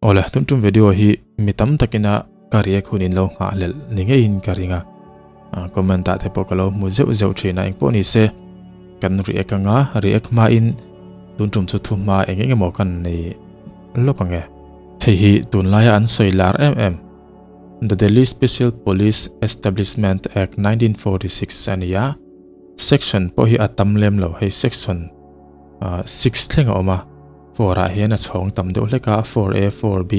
Awle, tun tum video hi mi tam takina ka react hun in lo nghahhlelh ni ngeiin ka ring a. Comment ah te pawh ka lo hmu zeuh zeuh thin a, engpawh ni se kan react anga react hmain tun tum chu thu hma eng eng emaw kan nei lawk ang e. Hei hi tunlaia an sawi lar em em The Delhi Special Police Establishment Act 1946 a ni a, section pawh hi a tam lem lo, hei section 6 thleng a awm a. 4 ah hian a chhawng tam deuh hlek a, 4A, 4B,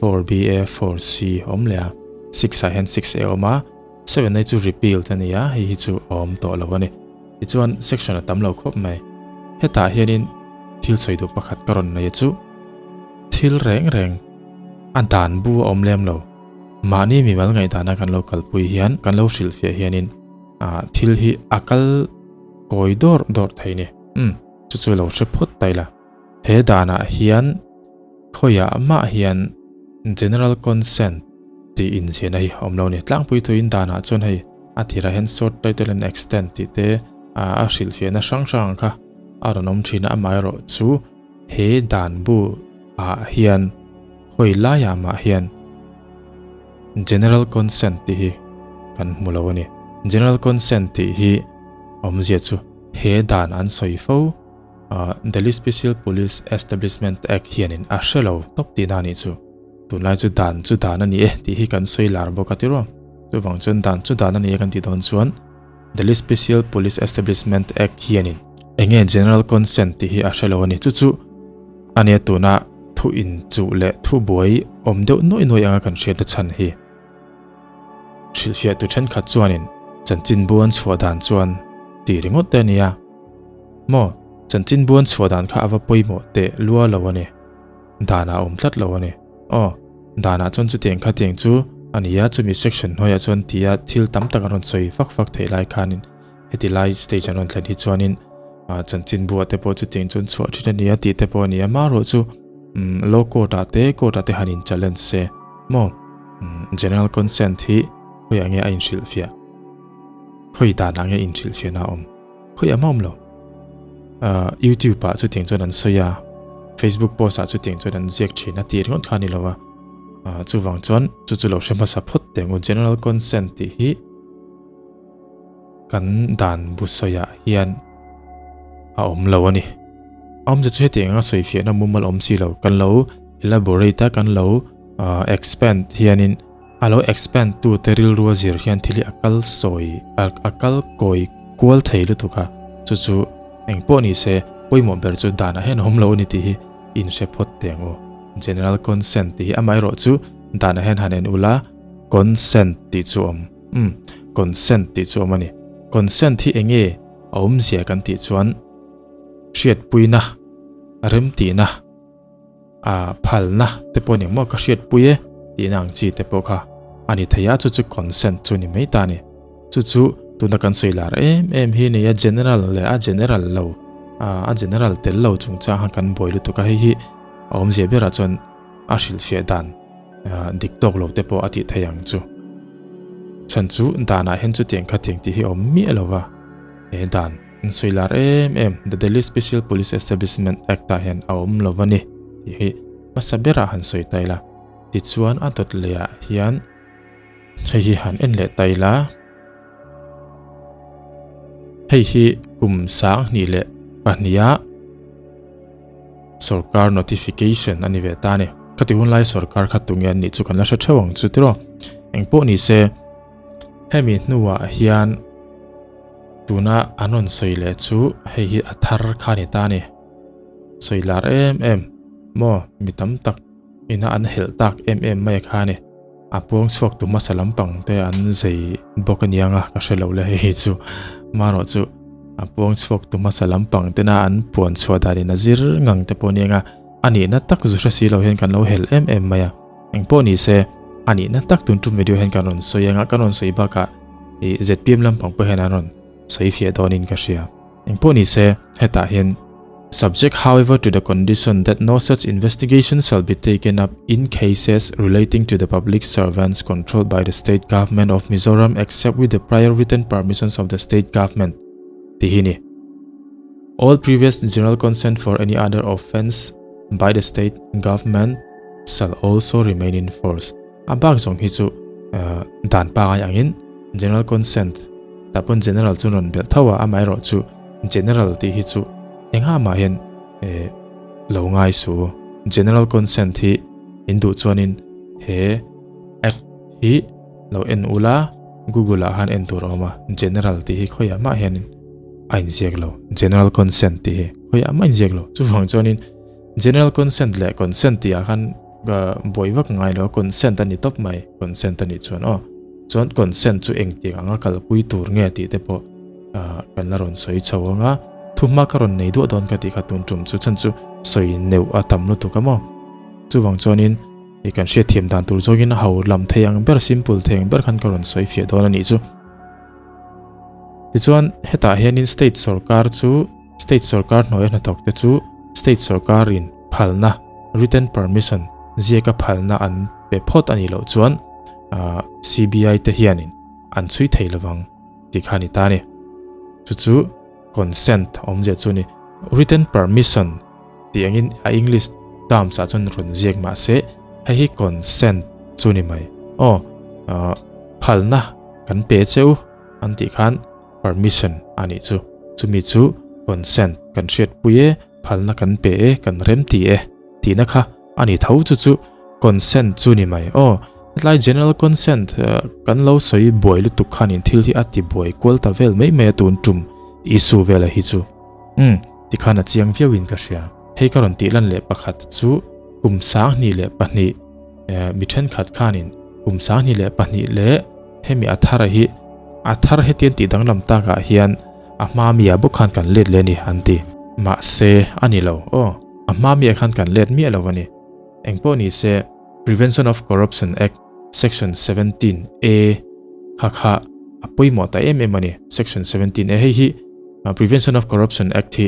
4BA, 4C a awm leh a, 6 ah hian 6A a awm a, 7 hi chu repealed a ni a, hei hi chu a awm tawh lo a ni. Tichuan section a tam lo khawp mai. Hetah hianin thil sawi duh pakhat ka rawn nei a chu, thil reng reng a dan bu a awm lem lo. Mahni mimal ngaihdana kan lo kalpui hian, kan lo hrilhfiah hianin thil hi a kal kawi dawrh dawrh thei a ni. Umm. Chu chu lo hre phawt ta ila. He danah hian khawiah mah hian General Consent tih inziahna hi a awm lo a ni. Tlangpui thuin danah chuan hei a tirah hian Short Title and Extend tih te a hrilhfiahna hrang hrang ang kha a rawn awm thin a, amaherawh chu he dan bu ah hian khawi laiah mah hian General Consent tih hi kan hmu lo a ni. General Consent tih hi awmzia chu. He dan an sawi fo, Delhi Special Police Establishment Act hianin a hre lo tawp tihna a nih chu. Tunlai chu dan chu dan a ni e tih hi kan sawi lar bawk a tiraw. Chuvang chuan dan chu dan a ni e kan tih dawn chuan Delhi Special Police Establishment Act hianin enge General Consent tih hi a hre lo a ni. Chu chu a nia tuna thu inchuh leh thu buai awm deuh nuai nuai anga kan hriatna chhan hi. Hrilhfiahtu thenkhat chuanin chanchinbu an chhuah dan chuan ti ringawt te a nia. Maw, chanchinbu an chhuah dan kha a va pawimawh teh lua lo a ni. Danah a awm tlat lo a ni. Aw, danah chuan chutiang khatiang chu a nia, chumi section hnuaiah chuan tia thil tam tak an rawn sawi fak fak theih lai khanin heti lai stage an rawn thlen hi chuanin chanchinbu ah te pawh chutiang chuan chhuah thin a nia tih te pawh a nia. Amaherawh chu law court ah te court ah te han in challenge se maw general consent hi khawiah nge a inhrilhfiah khawi danah nge inhrilhfiahna a awm khawiah mah awm lo youtube ah chutiang chuan an sawi a facebook post ah chutiang chuan an ziak thin a tih ringawt kha a ni lo a chuvang chuan chu chu lo hre hmasa phawt teh ang u general consent tih hi Kan dan bu sawiah hian a awm lo a ni. A awmzia chu hetiang anga sawifiahna mumal awm si lo. Kan lo elaborate a, kan lo expand hianin a lo expand tu te rilru a zir hian thil hi a kal sawi a kal kawi kual thei lutuk a. Chu chu eng pawh ni se pawimawh ber chu danah hian a awm lo a ni tih hi inhre phawt teh ang u. General consent tih hi amaherawh chu danah hian han en ula consent tih chu a awm. Umm, consent tih chu awm a ni. Consent hi enge a awmzia kan tih chuan hriatpuina, remtihna, ah phalna te pawh a ni ang maw ka hriatpui e tihna ang chi te pawh kha a ni thei a, chu chu consent chu a ni mai ta a ni. Chu chu tuna kan sawi lar em em hi a ni a, general leh a general lo, ah a general tel lo chungchang khan kan buai lutuk a, hei hi a awmzia berah chuan a hrilhfiah dan. Dik tawk lo te pawh a tih theih ang chu. Chhan chu danah hian chutiang khatiang tih hi a awm miah lo va, he dan an sawi lar em em The Delhi Special Police Establishment Act ah hian a awm lo va ni tih hi hmasa berah han sawi ta ila. Tichuan a dawt lehah hian hei hi han en leh ta ila. Hei hi kum 20 leh pahniha Sorkar notification a ni ve ta a ni. Khati hun lai sorkar kha tunge an nih chu kan la hre theuh ang chu tiraw. Engpawh ni se hemi hnuah hian tuna an rawn sawi leh chu hei hi a thar kha a ni ta a ni. Sawi lar em em maw mi tam tak ina an helh tak em em mai kha a ni. A puang chhuak tu hmasa lampang te an zei bawk a niang a ka hre lo le hei chu marawh chu a puang chhuak tu hmasa lampang tena an puan chhuah dan in a zir ngang te pawh a niang a a nihna tak zu hre si lo hian kan lo hel em em mai a engpawh ni se a nihna tak tun tum video hian kan rawn sawi anga kan rawn sawi bakah ih zpm lampang pawh hian an rawn sawi fiah dawnin ka hria. Engpawh ni se, hetah hian Subject however to the condition that no such investigation shall be taken up in cases relating to the public servants controlled by the state government of Mizoram except with the prior written permissions of the state government tih hi ni. All previous general consent for any other offence by the state government. shall also remain in force. A bak zawng hi chu dan pangai angin general consent tah pawn general chu rawn belh tho a, amaherawh chu general tih hi chu engah mah hian lo ngai su. General consent hi in duh chuanin he act hi lo en ula Google ah khan en tur a awm a, general tih hi khawiah mah hianin a inziak lo, general consent tih hi khawiah mah a inziak lo. Chuvang chuanin General consent leh consent tih ah khan buai vak ngai lo a, consent a ni tawp mai, consent a nih chuan aw. Chuan consent chu engtiang anga kalpui tur nge tih te pawh kan la rawn sawi chho ang a, thuhma ka rawn nei duah dawn ka tih kha tun tum chu chhan chu sawi neuh a tam lutuk a maw. Chuvang chuanin i kan hriatthiam dan tur zawngin a ho lam thei ang ber, simple thei ang ber khan ka rawn sawi fiah dawn a nih chu. Tichuan hetah hianin state sorkar chu State sorkar hnuaia hnathawkte chu state sorkarin phalna, written permission, ziaka phalna an pe phawt a nih loh chuan CBI te hianin an chhui thei lovang tih kha a ni ta a ni. Chu chu consent awmzia chu a ni. Written permission tih angin a English terms ah chuan rawn ziak mah se hei hi consent chu a ni mai. Aw, phalna kan pe che u an tih khan permission a nih chu. Chumi chu consent kan hriatpui e, phalna kan pe e, kan remti e tihna kha a ni tho chu chu consent chu ni mai. Aw, hetlai general consent kan lo sawi buai lutuk khanin thil hi a ti buai kual ta vel mai mai a tun tum issue vela hi chu. Umm, tikhan a chiang viauin ka hria. Hei ka rawn tih lan leh pakhat chu kum 22 mi thenkhat khanin kum 22 leh Hemi a thar hi a thar hetian tih danglam takah hian a hma mi ah bawk khan kan let leh a ni an ti. Mahse a ni lo aw, a hma mi ah khan kan let miah lo a ni. Engpawh ni se Prevention of Corruption Act Section 17 A kha kha a pawimawh ta em em a ni. Section 17 A hei hi Prevention of Corruption Act hi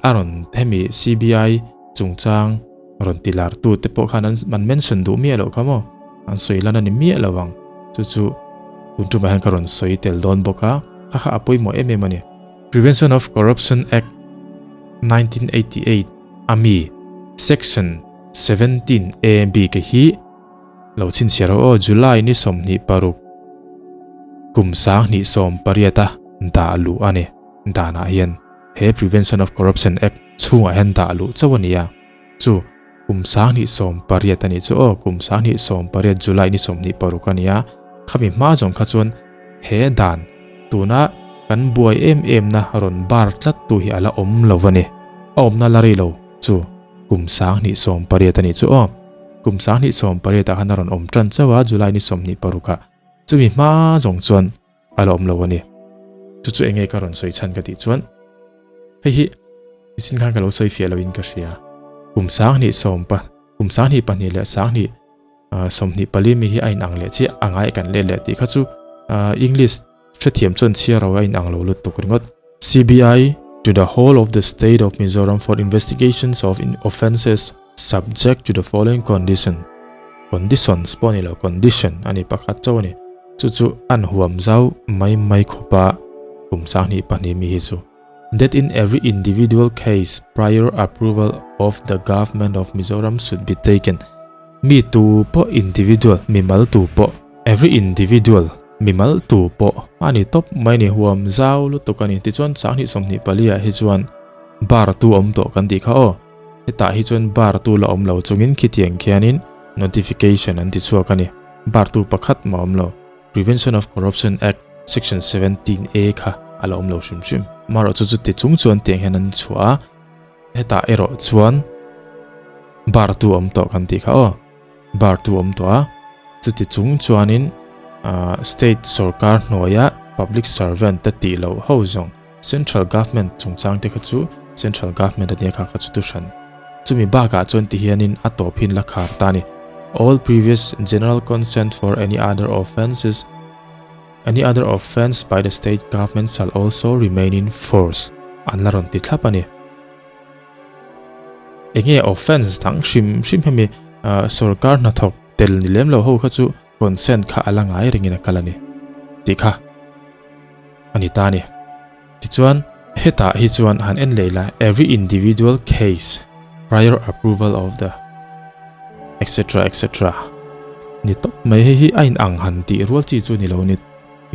a rawn hemi CBI chungchang rawn ti lar tu te pawh khan an mention duh miah loh kha maw, an sawi lan a ni miah lo ang, chu chu tun tumah hian ka rawn sawi tel dawn bawk a, kha kha a pawimawh em em a ni. Prevention of Corruption Act 1988 a mi Section 17 A bik hi lo chhinchhiah rawh aw, July ni 26 kum 2018 a dah luh a ni danah hian. He Prevention of Corruption Act chhungah hian dah luh chauh a ni a, chu kum 2018 a nih chu aw, kum 2018 July ni 26 a ni a, khami hma zawng kha chuan he dan tuna kan buai em em na rawn bar tlat tu hi a la awm lo a ni, a awmna la rei lo chu kum 2018 a nih chu aw, kum 2018 ah khan a rawn awm tan chauh a July ni 26 ah, chumi hma zawng chuan a la awm lo a ni. Chu chu enge ka rawn sawi chhan ka tih chuan hei hi michin khan ka lo sawi fiah loin ka hria. Kum 32 pa kum 22 leh 32 24 mi hi a inang leh chiah a ngai kan let leh tih kha chu English hrethiam chuan chhiar ro a inang lo lutuk ringawt. CBI to the whole of the state of Mizoram for investigations of offences Subject to the following condition, conditions pawh a ni lo, condition a ni pakhat chauh a ni. Chu chu an huam zau mai mai khawp a, kum 22 mi hi chu. That in every individual case, prior approval of the Government of Mizoram should be taken. Mi tu pawh individual, mimal tu pawh, every individual, mimal tu pawh a ni tawp mai a ni, huam zau lutuk a ni. Tichuan 2024 ah hi chuan bar tu awm tawh kan tih kha aw. Hetah hi chuan bar tu la awm lo chungin khitiang khianin notification an ti chhuak a ni. Bar tu pakhat mah awm lo. Prevention of Corruption Act Section 17 A kha a la awm lo hrim hrim. Amaherawh chu chuti chung chuan tiang hian an chhuah a, hetah erawh chuan bar tu awm tawh kan tih kha aw. Bar tu awm tawh a, chuti chung chuanin state sorkar hnuaia public servant te tih loh ho zawng Central Government chungchang te kha chu Central Government a nia kha kha chu tu hran. Chumi bakah chuan ti hianin a tawp hin la khar ta a ni. All previous general consent for any other offences any other offence by the state government shall also remain in force an la rawn ti thlap a ni. Enge offence dang hrim hrim hemi sorkar hnathawk tel ni lem lo ho kha chu Consent kha a la ngai rengin a kal a ni tih kha a ni ta a ni. Tichuan, hetah hi chuan han en leh ila, every individual case prior approval of the. Etc etc. Ni tawp mai hei hi a in ang han tih rual chi chu ni lo ni.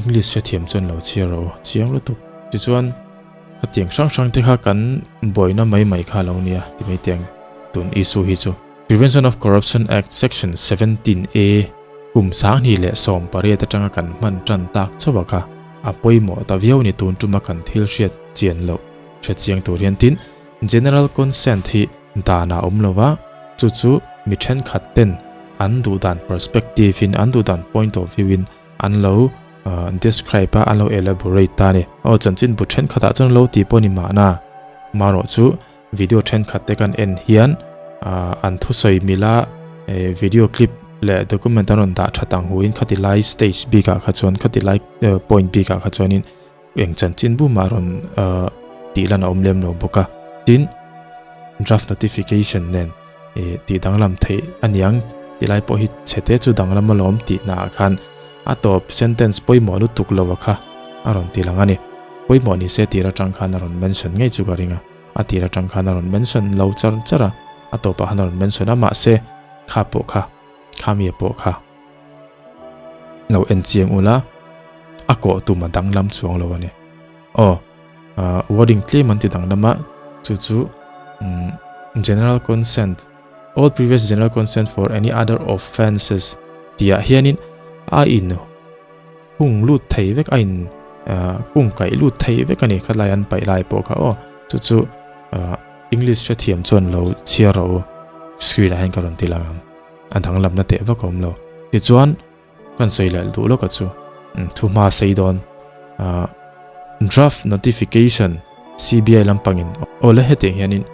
English hrethiam chuan lo chhiar ro chiang lutuk. Tichuan khatiang hrang hrang te kha kan buaina mai mai kha lo nia ti mai tiang tun issue hi chu. Prevention of Corruption Act Section 17 A kum 2018 atanga kan hman tan tak chauh a kha a pawimawh ta viau ni tun tuma kan thil hriat chian loh hre chiang tur hian tin General Consent hi dan a awm lo va, chu chu mi thenkhat ten an duh dan perspective in an duh dan point of view in an lo describe a, an lo elaborate ta a ni. Aw chanchin bu thenkhat ah chuan lo tih pawh a ni mahna, marawh chu video thenkhat te kan en hian an thusawi mila video clip leh document an rawn dah that ang huin khati lai stage bik ah kha chuan khati lai point bik ah kha chuanin Eng chanchin bumah rawn tih lan a awm lem lo bawk a. Tin, draft notification nen tih danglam theih a niang tih lai pawh hi chhete chu danglam alawm tih naah khan a tawp sentence pawimawh lutuk lo a kha a rawn ti lang a ni. Pawimawh ni se tir atang khan a rawn mention ngei chu ka ring a, a tir atang khan a rawn mention lo char char a, a tawpah khan a rawn mention a mahse kha pawh kha khami pawh kha. Lo en chiang ula, a kawh tum a danglam chuang lo a ni. Aw, wording tlem an ti danglam a, chu chu general consent, all previous general consent for any other offences tihah hianin a in hung lut thei vek, a in kung kaih lut thei vek a ni khatlai an paih lai pawh kha aw, chu chu English hrethiam chuan lo chhiar rawh u, screen ah hian ka rawn ti lang ang. A danglamna teh vak a awm lo. Tichuan, kan sawi leh duh lawk a chu. Thu hma sei dawn. Draft notification CBI lampangin aw le hetiang hianin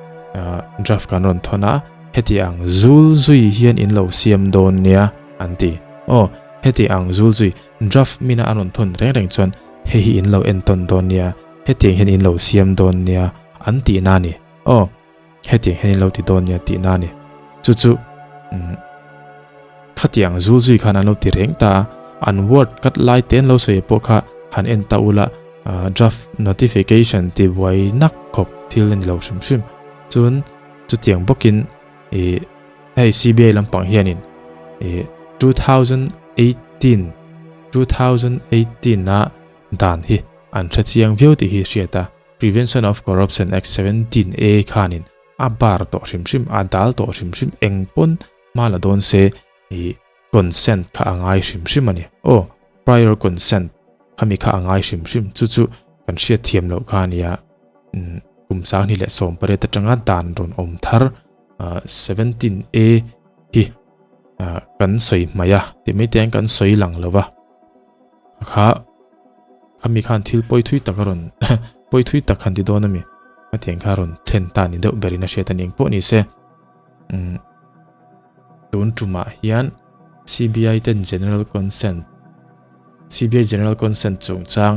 draft kan rawn thawn a, heti ang zul zui hian in lo siam dawn nia an ti. Aw, heti ang zul zui draft mina an rawn thawn reng reng chuan hei hi in lo entawn dawn nia, hetiang hian in lo siam dawn nia an tihna a ni. Aw. Hetiang hian in lo ti dawn nia tih na a ni. Chu chu umm khatiang zul zui khan an lo ti reng ta a, an word cut lai te an lo sawi pawh kha han en ta ula draft notification ti buai nak khawp thil a ni lo hrim hrim. Chun chutiang bawkin ih hei CBI lampang hianin ih 2018 2018 a dan hi an hre chiang viau tih hi hriat a. Prevention of Corruption Act 17 A khanin a bar tawh hrim hrim, a dal tawh hrim hrim eng pawn hma la dawn se ih consent kha a ngai hrim hrim a ni. Aw, prior consent khami kha a ngai hrim hrim chu chu kan hriat thiam loh kha a nia. Umm kum 2018 atanga dan rawn awm thar 17 A hi kan sawi hmaih a, ti mai te hian kan sawi lang lo va. Kha khami khan thil pawi thui tak a rawn pawi thui tak han ti dawn a mi hetiang kha rawn thlen ta ni deuh berin a hriat a ni eng pawh ni se umm tun tumah hian CBI ten general consent CBI general consent chungchang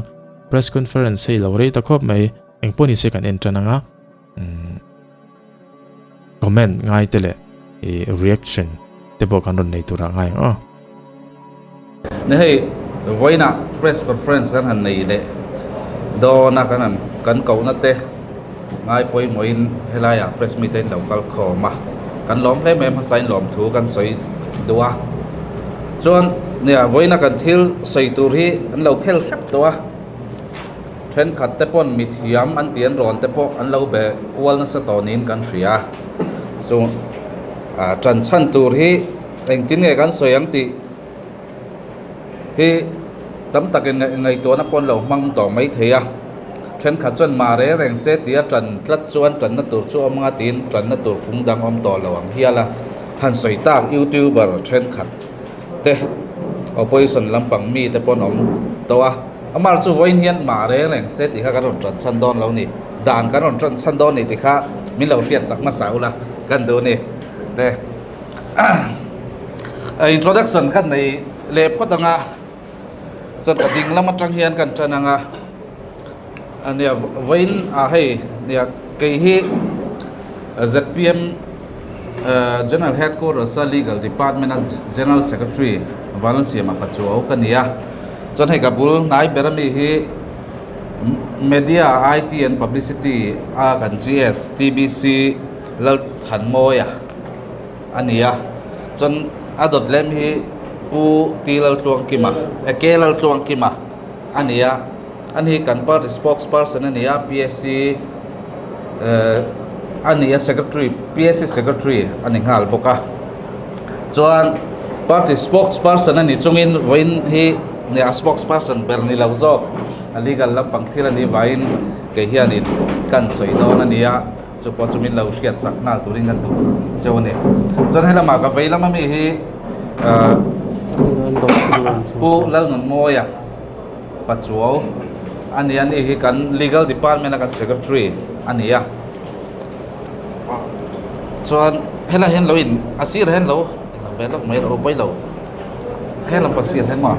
press conference hei lo rei ta khawp mai eng pawh ni se kan en tan anga umm comment ngai te leh ih reaction te pawh kan rawn nei tur ah ngai ang aw. Ni hei vawiinah press conference kan han nei leh dawn a kan han kan kohna te ngai pawimawhin helaiah press meet a in lo kal khawm a kan lawm hle mai hmasa in lawmthu kan sawi duh a chuan nia vawiina kan thil sawi tur hi an lo khel hrep tawh a. Thenkhat te pawn mithiam an tih an rawn te pawh an lo be kual nasa tawh niin kan hria. Chu ah tan chhan tur hi engtin nge kan sawi ang tih hi tam takin ngaihtuahna pawh an lo hmang tawh mai thei a. Thenkhat chuan mah reng reng se tih a tan tlat chuan tanna tur chu awm anga tiin tanna tur fung dang awm tawh lo ang hial a. Han sawi tak youtuber thenkhat te opposition lampang mi te pawh an awm tawh a. Amar chu vawiin hian mah reng reng se tih kha kan rawn tan chhan dawn lo ni. Dan kan rawn tan chhan dawn ni tih kha min lo hriat sak hmasa ula kan duh ni. Le introduction kan nei leh phawt anga chuan ka ding lam atang hian kan tan anga ania vawiin ah hei nia kei hi zpm General Headquarters a Legal Department a General Secretary Vanlalsiama Pachuau ka ni a. Chuan hei ka bul hnai ber ami hi Media, IT and Publicity a kan GS TBC Lalthanmawia a ni a. Chuan a dawt lem hi Pu T Laltluangkima, eh K Laltluangkima a ni a, ani hi kan party spokesperson a ni a, PSC eh a ni a secretary, PSC secretary a ni nghal bawk a. Chuan party spokesperson a ni chungin vawiin hi a spokesperson ber ni lo zawk a legal lampang thil a nih vangin kei hianin kan sawi dawn a ni a. Chu pawh chu min lo hriat sak nghal turin kan duh cheu a ni. Chuan he lamah ka vei lama mi hi ahh Pu Lalnunmawia Pachuau a ni a, ni hi kan Legal Department a kan Secretary a ni a. Chuan helai hian lo in a sirah hian lo lo ve lawk mai rawh u pawi lo helam pa sir hian maw.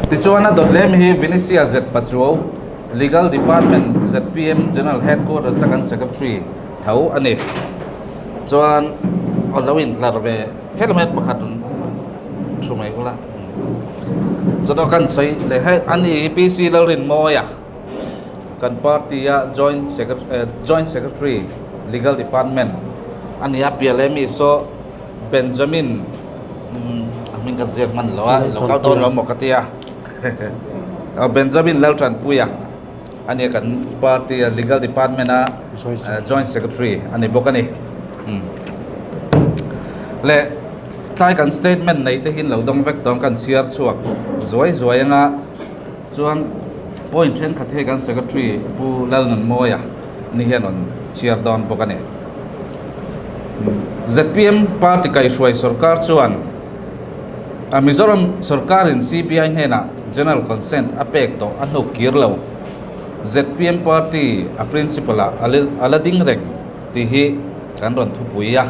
Tichuan a dawt lem hi Vinicius Z Pachuau. Legal Department zpm General Headquarters a kan Secretary tho a ni. Chuan aw lo intlar ve helam hian pakhat rawn thu mai ula. Chuan aw kan sawi leh hei a ni hi PC Lalrinmawia kan party a Joint Joint Secretary Legal Department a ni a piah leh mi saw Benjamin a hming kan ziak hman lo a i lo kal dawn lo maw ka tia. Benjamin Laltanpuia a nia kan party a legal department a joint secretary a ni bawk a ni. Leh tlai kan statement nei te hi lo dawng vek tawng kan chhiar chhuak zuai zuai anga chuan point thenkhat hi kan secretary Pu Lalnunmawia ni hian rawn chhiar dawn bawk a ni. Zpm party kaihhruai sorkar chuan A Mizoram sorkarin CBI hnenah General Consent a pek tawh a hnuk kir lo. Zpm party a principle ah a la ding reng tih hi kan rawn thupui a.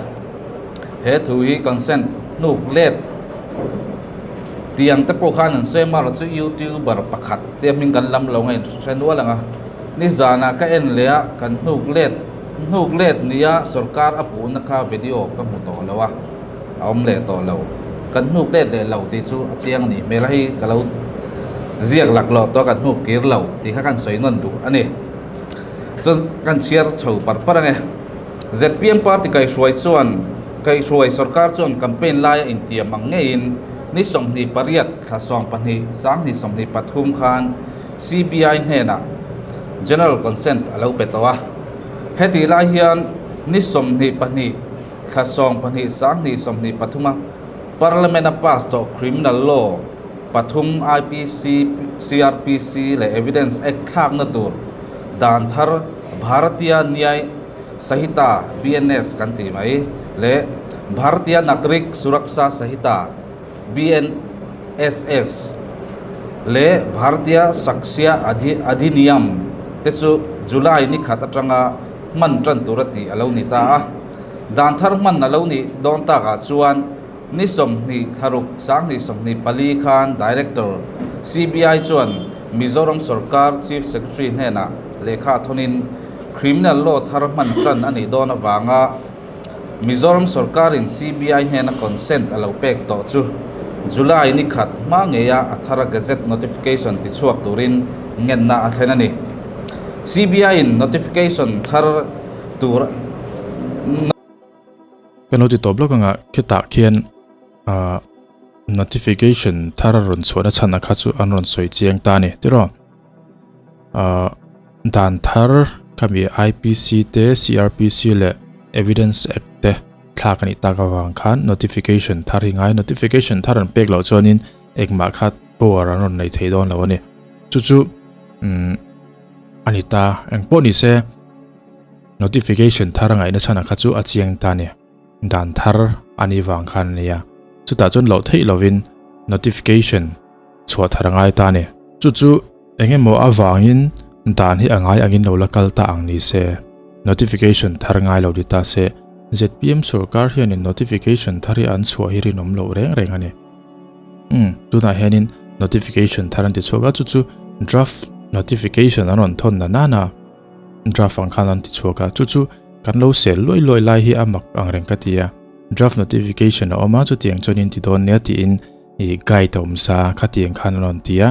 He thu hi consent hnuk let tiang te pawh khan an sawi a, amaherawhchu YouTuber pakhat te hming kan lam lo ngaih hre nual ang a. Nizanah ka en leh a, kan hnuk let hnuk let nia sorkar a puhna kha video ka hmu tawh lo a. a awm leh tawh lo. Kan hnuk let leh lo tih chu a chiang a nih hmel a, hei ka lo ziak laklawh tawh a kan hnuk kir lo tih kha kan sawi nawn duh a ni. Chuan kan chhiar chho par par ang e. Zpm party kaihhruai chuan kaihhruai sorkar chuan campaign laia intiam ang ngeiin ni 28 thla 12 2023 khan CBI hnenah General Consent a lo pe tawh a. Hetih lai hian ni 22 Thla 12 2023 a Parliament a pass tawh Criminal Law pathum IPC, CrPC leh Evidence Act thlakna tur dan thar Bharatiya Nyay Sahita, BNS, kan tih mai leh Bharatiya Nagrik Suraksha Sahita, BNSS, leh Bharatiya Sakshya Adhiniyam te chu July ni khat atanga hman tan tur a tih a lo ni ta a. Dan thar hman a lo nih dawn takah chuan ni 20 thlaruk 2024 khan Director CBI chuan Mizoram Sorkar Chief Secretary hnenah lehkha thawnin Criminal Law thar hman tan a nih dawn avanga Mizoram Sorkarin CBI hnena consent a lo pek tawh chu July ni khat hma ngeia a thara Gazette Notification tichhuak turin ngenna a thlen a ni. CBI-in notification thar tur Kan lo ti tawp lawk anga khitah khian ah notification thar a rawn chhuahna chhan a kha chu an rawn sawi chiang ta a ni tiraw ah dan thar khami IPC te CRPC leh evidence act te thlak a nih tak avang khan notification thar hi ngai notification thar an pek loh chuanin engmah kha power an rawn nei thei dawn lo a ni chu chu umm a ni ta engpawh ni se. Notification thar a ngaihna chhanah kha chu a chiang ta a ni. Dan thar a nih vang khan a nia. Chutah chuan loh theih lovin notification chhuah thar a ngai ta a ni. Chu chu eng emaw avangin dan hi a ngai angin lo la kal ta ang ni se. Notification thar ngai lo ni ta se. Zpm sorkar hianin notification thar hi an chhuah hi rinawm loh reng reng a ni. Umm tunah hianin notification thar an ti chhuak a, chu chu draft notification an rawn thawn na nana. Draft ang khan an ti chhuak a, chu chu kan lo sel luai luai lai hi a mak ang reng ka ti a, draft notification a awm a chutiang chuan in ti dawn nia tiin ih guide a awm sa khatiang khan an rawn ti a,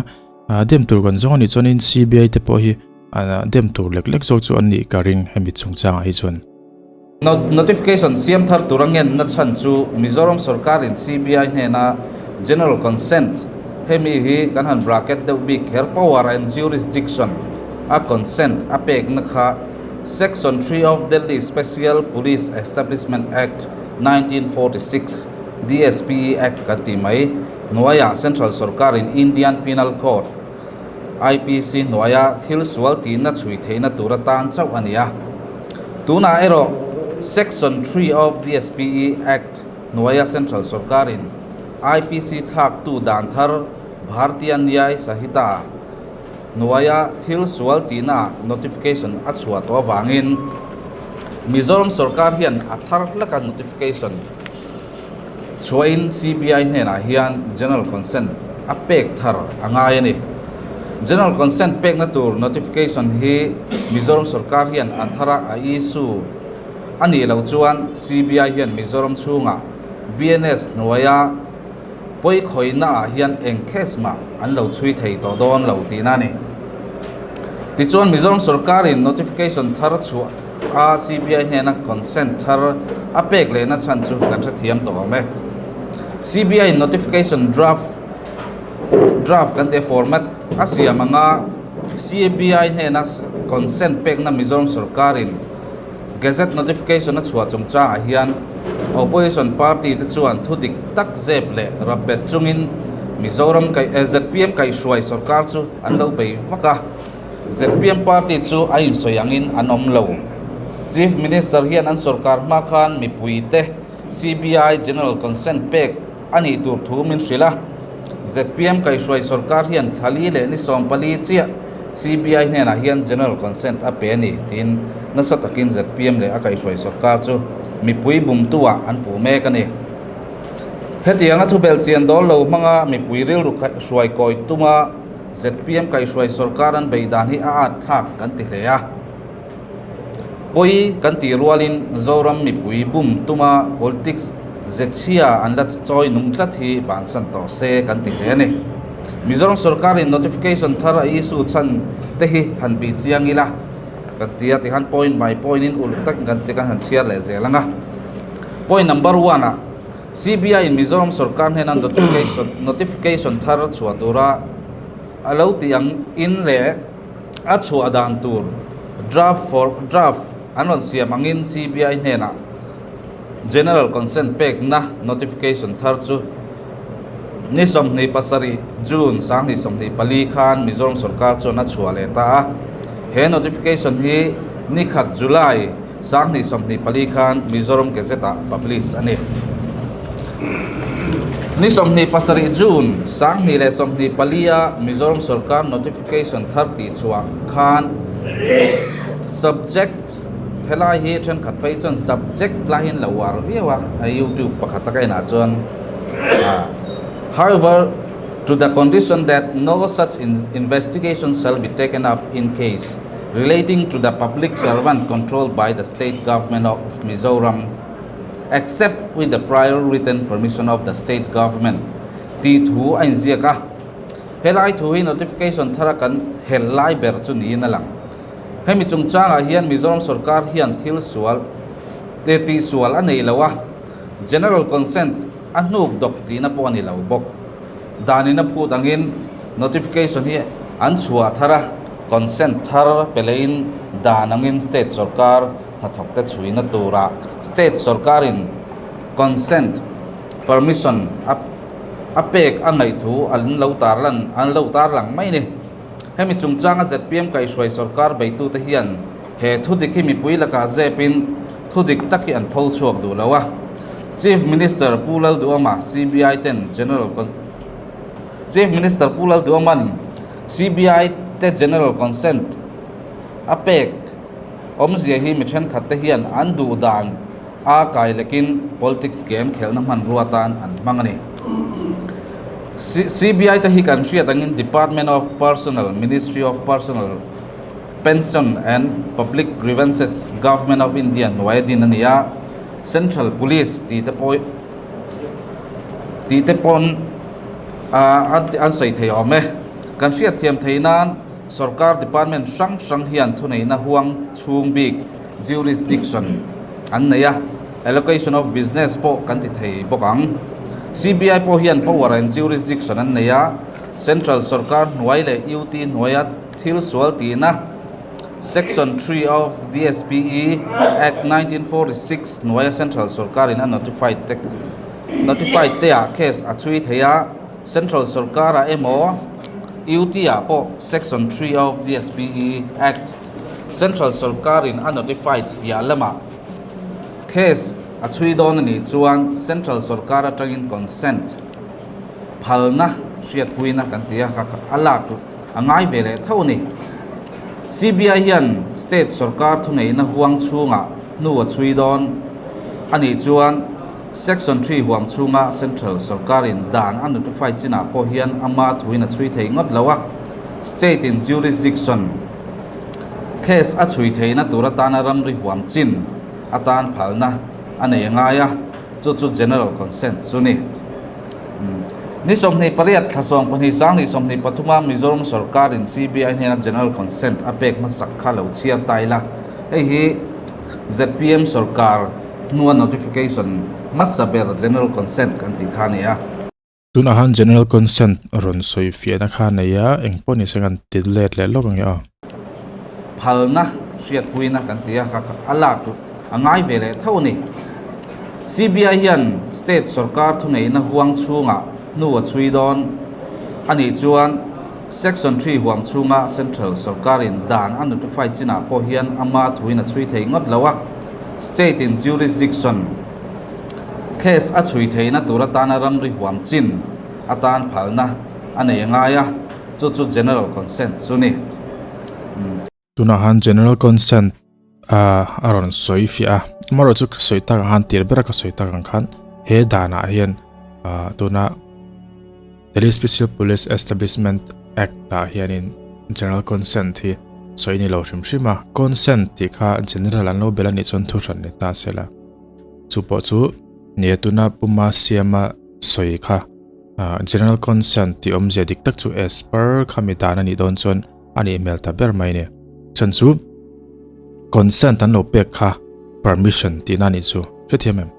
ah dem tur kan zawng a nih chuanin CBI te pawh hi ah dem tur lek lek zawk chu an nih ka ring hemi chungchangah hi chuan. Notification siam thar tura ngenna chhan chu Mizoram sorkarin CBI hnena General Consent, hemi hi kan han bracket deuh bik kher, power and jurisdiction a consent a pekna kha Section 3 of Delhi Special Police Establishment Act, 1946, DSPE Act kan tih mai, hnuaiah Central sorkarin Indian Penal Code, IPC hnuaia thil sual tihna chhui theihna tur atan chauh a ni a. Tunah erawh Section 3 of DSPE Act hnuaia Central sorkarin IPC thlaktu dan thar Bhartiya Nyay Sahita hnuaia thil sual tihnaah notification a chhuah tawh avangin Mizoram sorkar hian a thar hleka notification Chhuahin CBI hnenah hian General Consent a pek thar a ngai a ni. General Consent pekna tur notification hi Mizoram sorkar hian a thara a issue a nih loh chuan CBI hian Mizoram chhungah BNS hnuaia pawikhawihnaah hian eng case mah an lo chhui thei tawh dawn lo tihna a ni. Tichuan Mizoram sorkarin notification thar chhuah a CBI hnena consent thar a pek lehna chhan chu kan hrethiam tawh awm e. CBI in notification draft draft kan tih a format a siam anga CBI hnena consent pekna Mizoram sorkarin Gazette notification a chhuah chungchangah hian opposition party te chuan thu dik tak zep leh rapbet chungin Mizoram ZPM kaihhruai sorkar chu an lo bei vak a. ZPM party chu a insawi angin an awm lo. Chief Minister hian an sorkar hma khan mipuite CBI General Consent pek a nih tur thu min hrilh a. ZPM kaihhruai sorkar hian thlali leh ni 14 chiah CBI hnenah hian General Consent a pe a ni tiin nasa takin ZPM leh a kaihhruai sorkar chu mipui bumtuah an puh mek a ni. Hetianga thubelh chian dawl lo hmanga mipui rilru hruai kawi tuma ZPM kaihhruai sorkar an bei dan hi a at thlak kan ti hle a. Pawi kan tih rualin Zoram mipui bum tuma politics zechhia an la chawi nung tlat hi bansan tawh se kan ti hle a ni. Mizoram sorkarin notification thar a issue chhan te hi han bih chiang ila kan ti a tikhan point by point in uluk takin kan ti kan han chhiar leh zel ang a. Point number one ah CBI in Mizoram sorkar hnena notification notification thar chhuah tura a lo tih ang in leh a chhuah dan tur draft for draft an rawn siam angin CBI hnenah General Consent pekna notification thar chu ni 27 June 2024 khan Mizoram sorkar chuan a chhuah leh ta a. He notification hi ni khat July 2024 khan Mizoram Gazette ah publish a ni. Ni 27 June 2024 a Mizoram sorkar notification thar tih chhuah khan subject helai hi thenkhat phei chuan subject lai hian lo uar viau a, a YouTube pakhat a ka enah chuan however to the condition that no such investigation shall be taken up in case relating to the public servant controlled by the state government of Mizoram except with the prior written permission of the state government tih thu a inziak a. Helai thu hi notification thara kan hel lai ber chu niin a lang. Hemi chungchangah hian Mizoram sorkar hian thil sual te tihsual a nei lo a, general consent a hnuk dawk tihna pawh a ni lo bawk. Danin a phut angin notification hi an chhuah thar a, consent thar pe lehin dan angin state sorkar hnathawkte chhuina turah state sorkarin consent permission a a pek a ngaih thu an lo tarlan an lo tarlang mai a ni. Hemi chungchanga ZPM kaihhruai sorkar beitute hian he thudik hi mipui lakah zepin thudik tak hi an pho chhuak duh lo a. Chief Minister Pu Lalduhoma CBI ten General Chief Minister Pu Lalduhoma'n CBI te General Consent a pek awmzia hi mi thenkhat te hian an duh dan a kai lekin politics game khelhna hmanrua atan an hmang a ni. CBI te hi kan hriat angin Department of Personnel, Ministry of Personnel, Pension and Public Grievances, Government of India hnuaia din a ni a, Central Police tih te pawh tih te pawn an sawi thei awm e. Kan hriatthiam theih nan sorkar department hrang hrang hian thuneihna huang chhung bik, jurisdiction, an nei a, allocation of business pawh kan ti thei bawk ang. CBI pawh hian power and jurisdiction an nei a, Central sorkar hnuai leh UT hnuaia thil sual tihna Section 3 of DSPE Act 1946 hnuaia Central sorkarin a notified te notified teah case a chhui thei a, Central sorkarah emaw UT-ah pawh Section 3 of DSPE Act Central sorkarin a notified piah lamah case a chhui dawn a nih chuan Central sorkar atangin consent phalna hriatpuina kan ti a, a lak a ngai ve leh tho a ni. CBI hian state sorkar thuneihna huang chhungah hnu a chhui dawn a nih chuan Section 3 huam chhunga Central sorkarin dan a notify chinah pawh hian ama thuin a chhui thei ngawt lo a, state in jurisdiction case a chhui theihna tur atana ramri huam chin atan phalna a nei a ngai a, chu chu general consent chu ni. Ni 28 thla 12 2023 a Mizoram sorkarin CBI hnena general consent a pek hmasak kha lo chhiar ta ila, hei hi zpm sorkar hnua notification hmasa ber general consent kan tih kha a ni a. Tunah khan general consent rawn sawi fiahna kha a nei a, eng pawh ni se kan ti let leh lawk ang e aw. Phalna hriatpuina kan ti a, a lak a ngai ve leh tho a ni. CBI hian state sorkar thuneihna huang chhungah hnu a chhui dawn a nih chuan Section 3 huam chhunga Central sorkarin dan a notify chinah pawh hian ama thuin a chhui thei ngawt lo a, state in jurisdiction case a chhui theihna tur atana ramri huam chin atan phalna a nei a ngai a, chu chu general consent chu ni. Tunah khan general consent a a rawn sawi fiah a, amaherawh chu ka sawi tak ang khan tir bera ka sawi tak ang khan he danah hian ah tuna Delhi Special Police Establishment Act ah hianin general consent hi sawi ni lo hrim hrim a, consent tih kha general an lo bel a nih chuan thu hran ni ta se la, chu pawh chu nia tuna puma siama sawi kha ah general consent tih awmzia dik tak chu as per khami dan a nih dawn chuan. A nih hmel ta ber mai ni. Chhan chu consent an lo pek kha permission tihna a nih chu. Hrethiam em?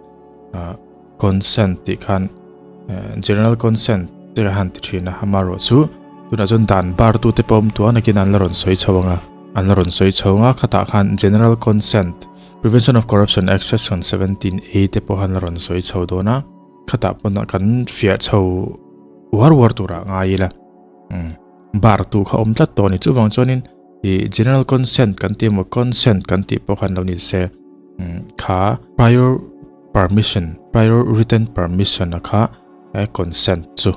Ah consent tih khan general consent te kha han ti thin a, amaherawh chu tunah chuan dan bar tu te pawh awm tawh a nakin an la rawn sawi chho ang a, an la rawn sawi chho ang a, khatah khan general consent Prevention of Corruption Act Section 17 A te pawh khan la rawn sawi chho dawn a, khatah pawn kan fiah chho uar uar turah ngai ila. Umm bar tu kha awm tlat tawh a ni chuvang chuanin ih general consent kan tih emaw consent kan tih pawh khan lo ni se umm kha prior permission prior written permission a kha e consent chu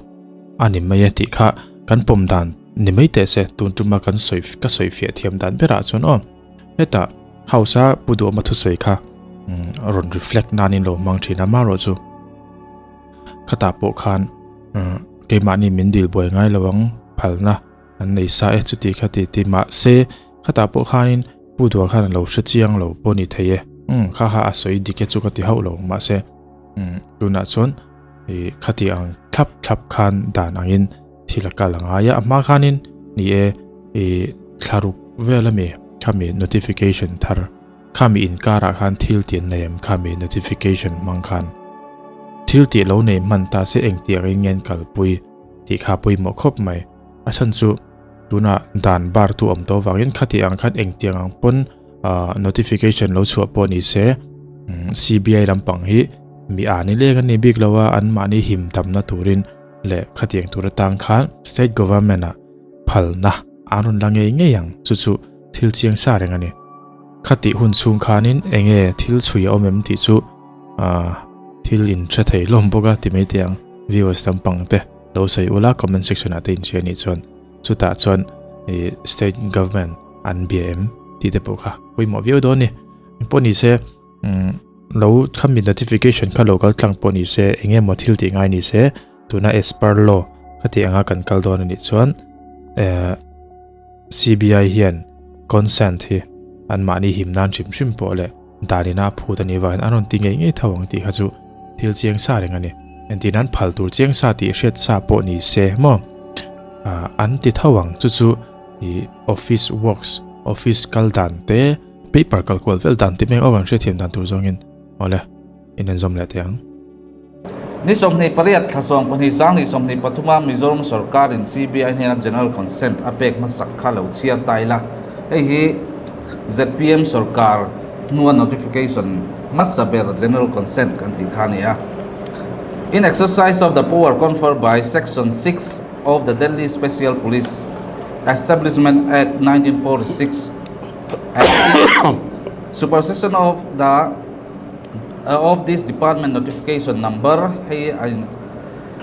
a ni mai e tih kha kan pawm dan ni mai teh se tun tuma kan sawi ka sawi fiah thiam dan berah chuan aw hetah house a pu duhawma thusawi kha umm a rawn reflect nanin lo hmang thin a marawh chu khatah pawh khan umm keimahni min dil buai ngai lo ang phalna an nei sa e chuti kha ti ti mahse khatah pawh khanin pu dua khan a lo hre chiang lo pawh ni thei e umm kha kha a sawi dik e chu ka ti hauh lo mahse umm tunah chuan ih khati ang thlap thlap khan dan angin thil a kal a ngai a a hma khanin ni e ih thlaruk vel ami khami notification thar. Khami inkarah khan thil tih an nei em? Khami notification hmang khan thil tih lo nei hman ta se engtiang in nge an kalpui tih kha pawimawh khawp mai. A chhan chu tunah dan bar tu awm tawh vangin khati ang khan engtiang ang pawn notification lo chhuah pawh ni se CBI lampang hi mi a ni leng an ni bik lo a, anmahni him tamna turin leh khatiang tur atang khan state government ah phalna an rawn la ngei ngei ang chu chu thil chiang sa reng a ni. Khatih hun chhung khanin enge thil chhui a awm em tih chu aah thil in hre thei hlawm bawk a ti mai teh ang. Viewers lampang te lo sawi ula comment section ah te in hria nih chuan chutah chuan ih state government an bia em tih te pawh kha pawimawh viau dawn a ni. Engpawh ni se umm lo khami notification kha lo kal tlang pawh ni se enge maw thil tih ngai ni se tuna as per law khatih anga kan kal dawn a nih chuan eh CBI hian consent hi anmahni him nan hrim hrim pawh leh danina a phut a nih vangin an rawn ti ngei ngei tho ang tih kha chu thil chiang sa reng a ni. Engtin an phal tur chiang sa tih hriat sa pawh ni se maw an ti tho ang chu chu ih office works office kal dan te paper kal kual vel dan te meng aw kan hriatthiam dan tur zawngin. Awle, inenzawm leh teh ang. Ni 28 thla 12 2023 a Mizoram sorkarin CBI hnena General Consent a pek hmasak kha lo chhiar ta ila, hei hi zpm sorkar hnua notification hmasa ber General Consent kan tih kha a ni a. In exercise of the power conferred by Section 6 of the Delhi Special Police Establishment Act 1946 and in supersession of the of this department notification number hei a in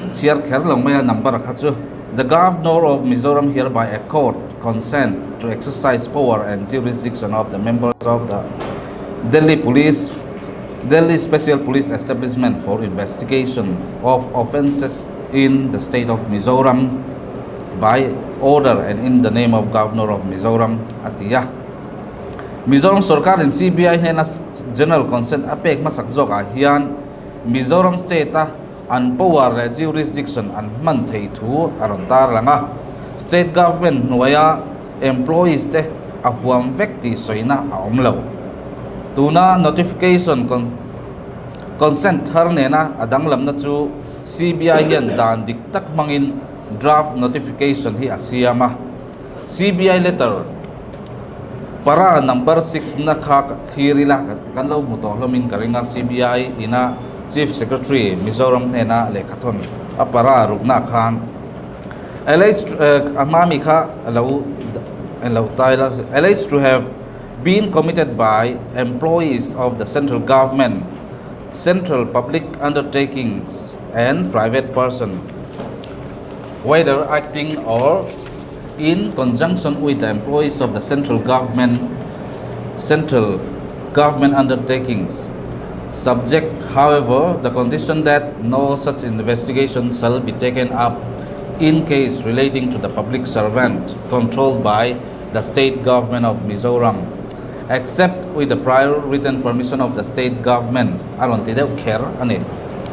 chhiar kher lo mai a number kha chu the governor of Mizoram hereby accord consent to exercise power and jurisdiction of the members of the Delhi police Delhi special police establishment for investigation of offences in the state of Mizoram by order and in the name of governor of Mizoram a ti a. Mizoram sorkarin CBI hnena General Consent a pek hmasak zawkah hian Mizoram State-a an power leh jurisdiction an hman theih thu a rawn tarlang a. State Government hnuaia employees te a huam vek tih sawina a awm lo. Tuna notification consent thar nena a danglamna chu CBI hian dan dik tak hmangin draft notification hi a siam a. CBI letter para number 6 na kha thlir ila kan lo hmu tawh hlawmin ka ring a, CBI ina Chief Secretary Mizoram hnena lehkha thawn a para rukna khan alleged a hma mi kha lo lo tai la alleged to have been committed by employees of the central government central public undertakings and private person whether acting or in conjunction with the employees of the central government central government undertakings subject however the condition that no such investigation shall be taken up in case relating to the public servant controlled by the state government of Mizoram except with the prior written permission of the state government a rawn ti deuh kher a ni.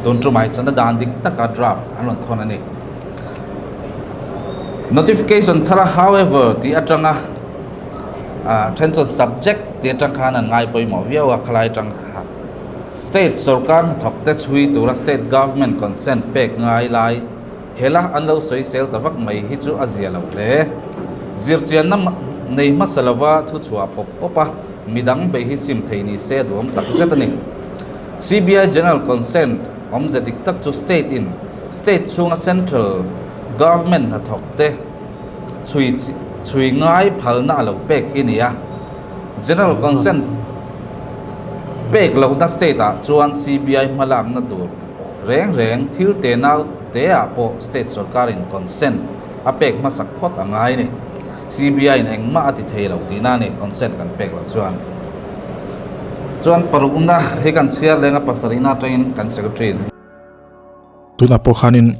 Tun tumah hi chuan a dan dik taka draft an rawn thawn a ni. Notification thara however tih atanga then chuan subject tih atang khan an ngai pawimawh viau a khalai atang kha state sorkar hnathawk te chhui tura state government consent pek ngai lai Hela an lo sawisel ta vak mai hi chu a zia lo hle. Zirchianna nei hmasa lova thu chhuah pawp pawp a, midang bei hi sim thei ni se a duhawm tak zet a ni. CBI General Consent awmze dik tak chu State in State chhunga Central Government hnathawk te chhui chhui ngai phalna a lo pek hi nia. General Consent pek lohna State ah chuan CBI hmalakna tur Reng reng thil te nau te ah pawh state sorkarin consent a pek hmasak phawt a ngai ni. CBI in engmah a ti thei lo tihna a ni consent kan pek loh chuan. Chuan parukna hi kan chhiar leng a pasarihna atangin kan secretary in. Tunah pawh khanin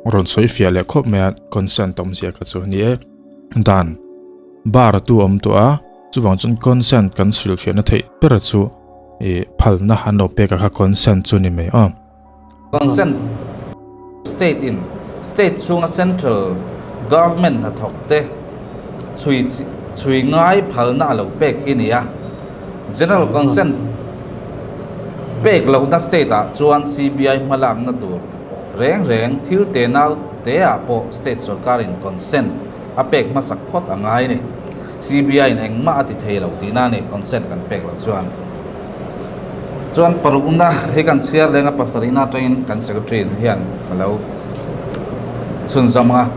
rawn sawi fiah leh khawp mai a consent awmzia kha chu ni e. Dan bar tu awm tawh a chuvang chuan consent kan hrilhfiahna theih ber chu I phalna an lo pek a kha consent chu ni mai aw. Consent state in state chhunga central government hnathawk te chhui chhui ngai phalna a lo pek hi ni a. General consent pek lohna state ah chuan CBI hmalakna tur reng reng thil te nau te ah pawh state sorkarin consent a pek hmasak phawt a ngai ni. CBI in engmah a ti thei lo tihna a ni, consent kan pek loh chuan. Chuan parukna hi kan chhiar leng a, pasarihna atangin kan secretary hian a lo chhunzawm a.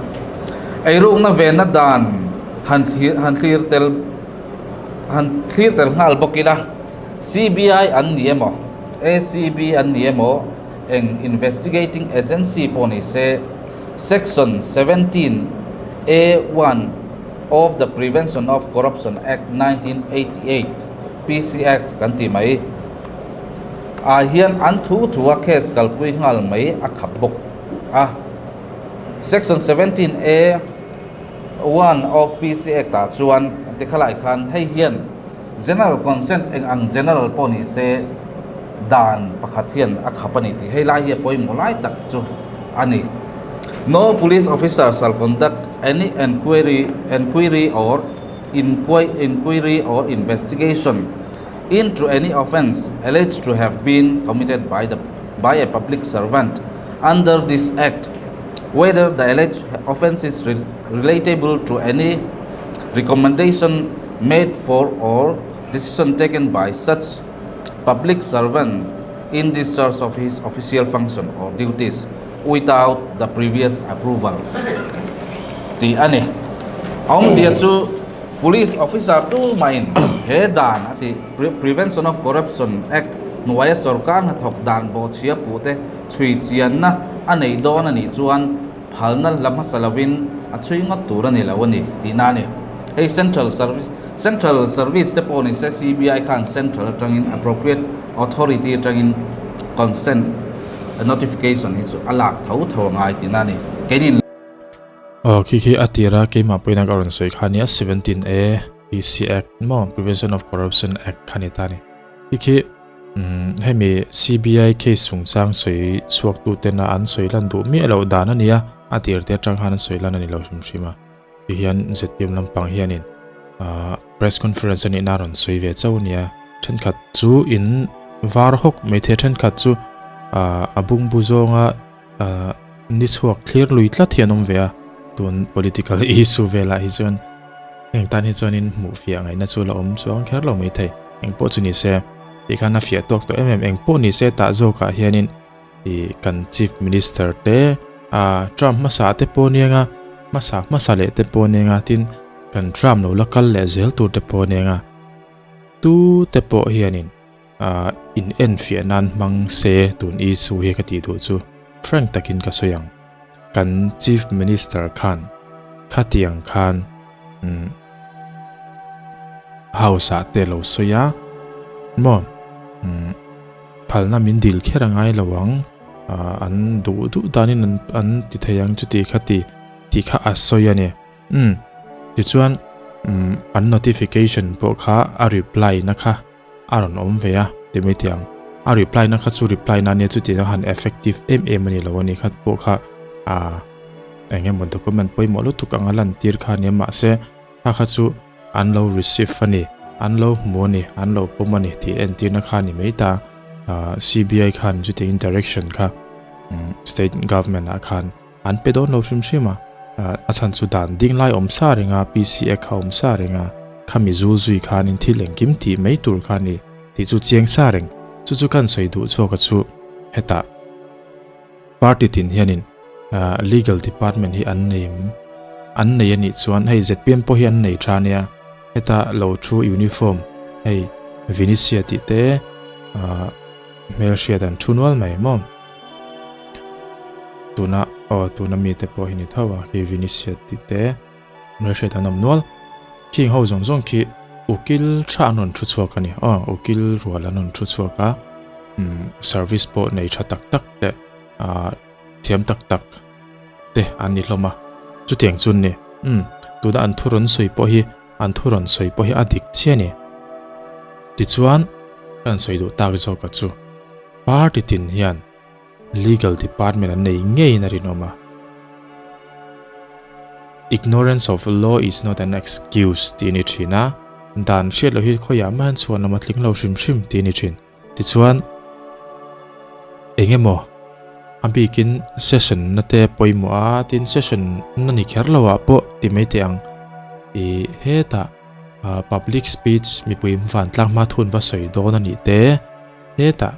Eirukna venna dan han thlir han thlir tel han thlir tel nghal bawk ila, CBI an ni emaw, ACB an ni emaw, eng investigating agency pawh ni se, Section 17 A 1 of the Prevention of Corruption Act 1988, PC Act kan tih mai, ah hian an thu thu a case kalpui nghal mai a khap bawk a. Section 17 A 1 of PC Act ah chuan tikhalai khan hei hian General Consent eng ang General pawh ni se dan pakhat hian a khap a ni tih hei lai hi a pawimawh lai tak chu a ni. No police officer shall conduct any enquiry enquiry or inquiry or investigation into any offence alleged to have been committed by the by a public servant under this Act, whether the alleged offence is relatable to any recommendation made for or decision taken by such public servant in discharge of his official function or duties without the previous approval tih a ni. A awmzia chu Police officer tu mahin he dan a tih Prevention of Corruption Act hnuaia sorkar hnathawk dan bawhchhia puhte chhui chianna a nei dawn a nih chuan phalna la hmasa lovin a chhui ngawt tur a ni lo a ni tihna a ni. Hei Central Service Central Service te pawh ni se CBI khan Central atangin appropriate authority atangin consent notification hi chu a lak tho tho a ngai tihna a ni. Keinin. Aw khi khi a tira keimah pawhin a ka rawn sawi kha nia 17 A PC Act maw Prevention of Corruption Act kha ni ta ni. Khi khi umm hemi CBI case chungchang sawi chhuak tu tena an sawi lan duh miah loh dan a nia a tir te atang khan an sawi lan a ni lo hrim hrim a. Ti hian ZPM lampang hianin ahh press conference a nihna a rawn sawi ve chauh a nia. Thenkhat chu in var hawk mai thei a thenkhat chu ahh a bungbu zawnga ahh ni chhuak thlir lui tlat hi an awm ve a tun political issue velah hi chuan heng tan hi chuanin hmuh fiah ngaihna chu la awm chuang kher lo mai thei eng pawh chu ni se tih khan a fiah tawk tawh em em eng pawh ni se tah zawkah hianin ih kan chief minister te ah term hmasa te pawh aniang a hmasa hmasa leh te pawh aniang a tin kan term lo la kal leh zel tur te pawh aniang a tu te pawh hianin. Ah in en fiah nan hmang se tun issue hi ka tih duh chu frank takin ka sawi ang. Kan Chief Minister khan khatiang khan umm House ah te lo sawi a maw umm phalna min dil kher a ngai lo ang ah an duh duh danin an an ti thei ang chuti khati tih kha a sawi a ni. Umm tichuan umm an notification pawh kha a reply na kha. a rawn awm ve a ti mai teh ang. A reply na kha chu reply na ania chuti ang han effective em em a ni lo a ni kha pawh kha ah eng emaw document pawimawh lutuk anga lan tir kha ania mahse kha kha chu an lo receive a ni an lo hmu a ni an lo pawm a ni tih entirna kha a ni mai ta ah C_B_I khan chuti direction kha state government ah khan An pe dawn lo hrim hrim a, a chhan chu dan ding lai awm sa reng a, PCA kha awm sa reng a, khami zul zui khanin thil engkim tih mai tur kha a ni tih chu chiang sa reng. Chu chu kan sawi duh chhuak a chu hetah party tin hianin legal department hi an nei an nei a nih chuan hei zpm pawh hi an nei tha nia, heta lo thu uniform hei Vinicius tih te hmelhriat an thu nual mai maw. Tuna aw tuna mite pawh hi ni tho a khi Vinicius tih te hmelhriat an awm nual khing ho zawng zawng khi ukil tha an rawn thu chhuak a ni aw ukil rual an rawn thu chhuak a umm service pawh nei tha tak tak leh ah thiam tak tak te an ni hlawm a chutiang chu an ni umm tuna an thu rawn sawi pawh hi an thu rawn sawi pawh hi a dik chiah a ni tichuan kan sawi duh tak zawk a chu. Party tin hian legal department an nei ngeiin a rinawm a. Ignorance of law is not an excuse tih a ni thin a, dan hriat loh hi khawiah mah hian chhuan lam a tling lo hrim hrim tih a ni thin. Tichuan, eng emaw a bikin session na te pawimawh a, tin session na ni kher lo ah pawh ti mai teh ang. Ih hetah public speech mipui vantlang hma thun va sawi dawn a nih te. Hetah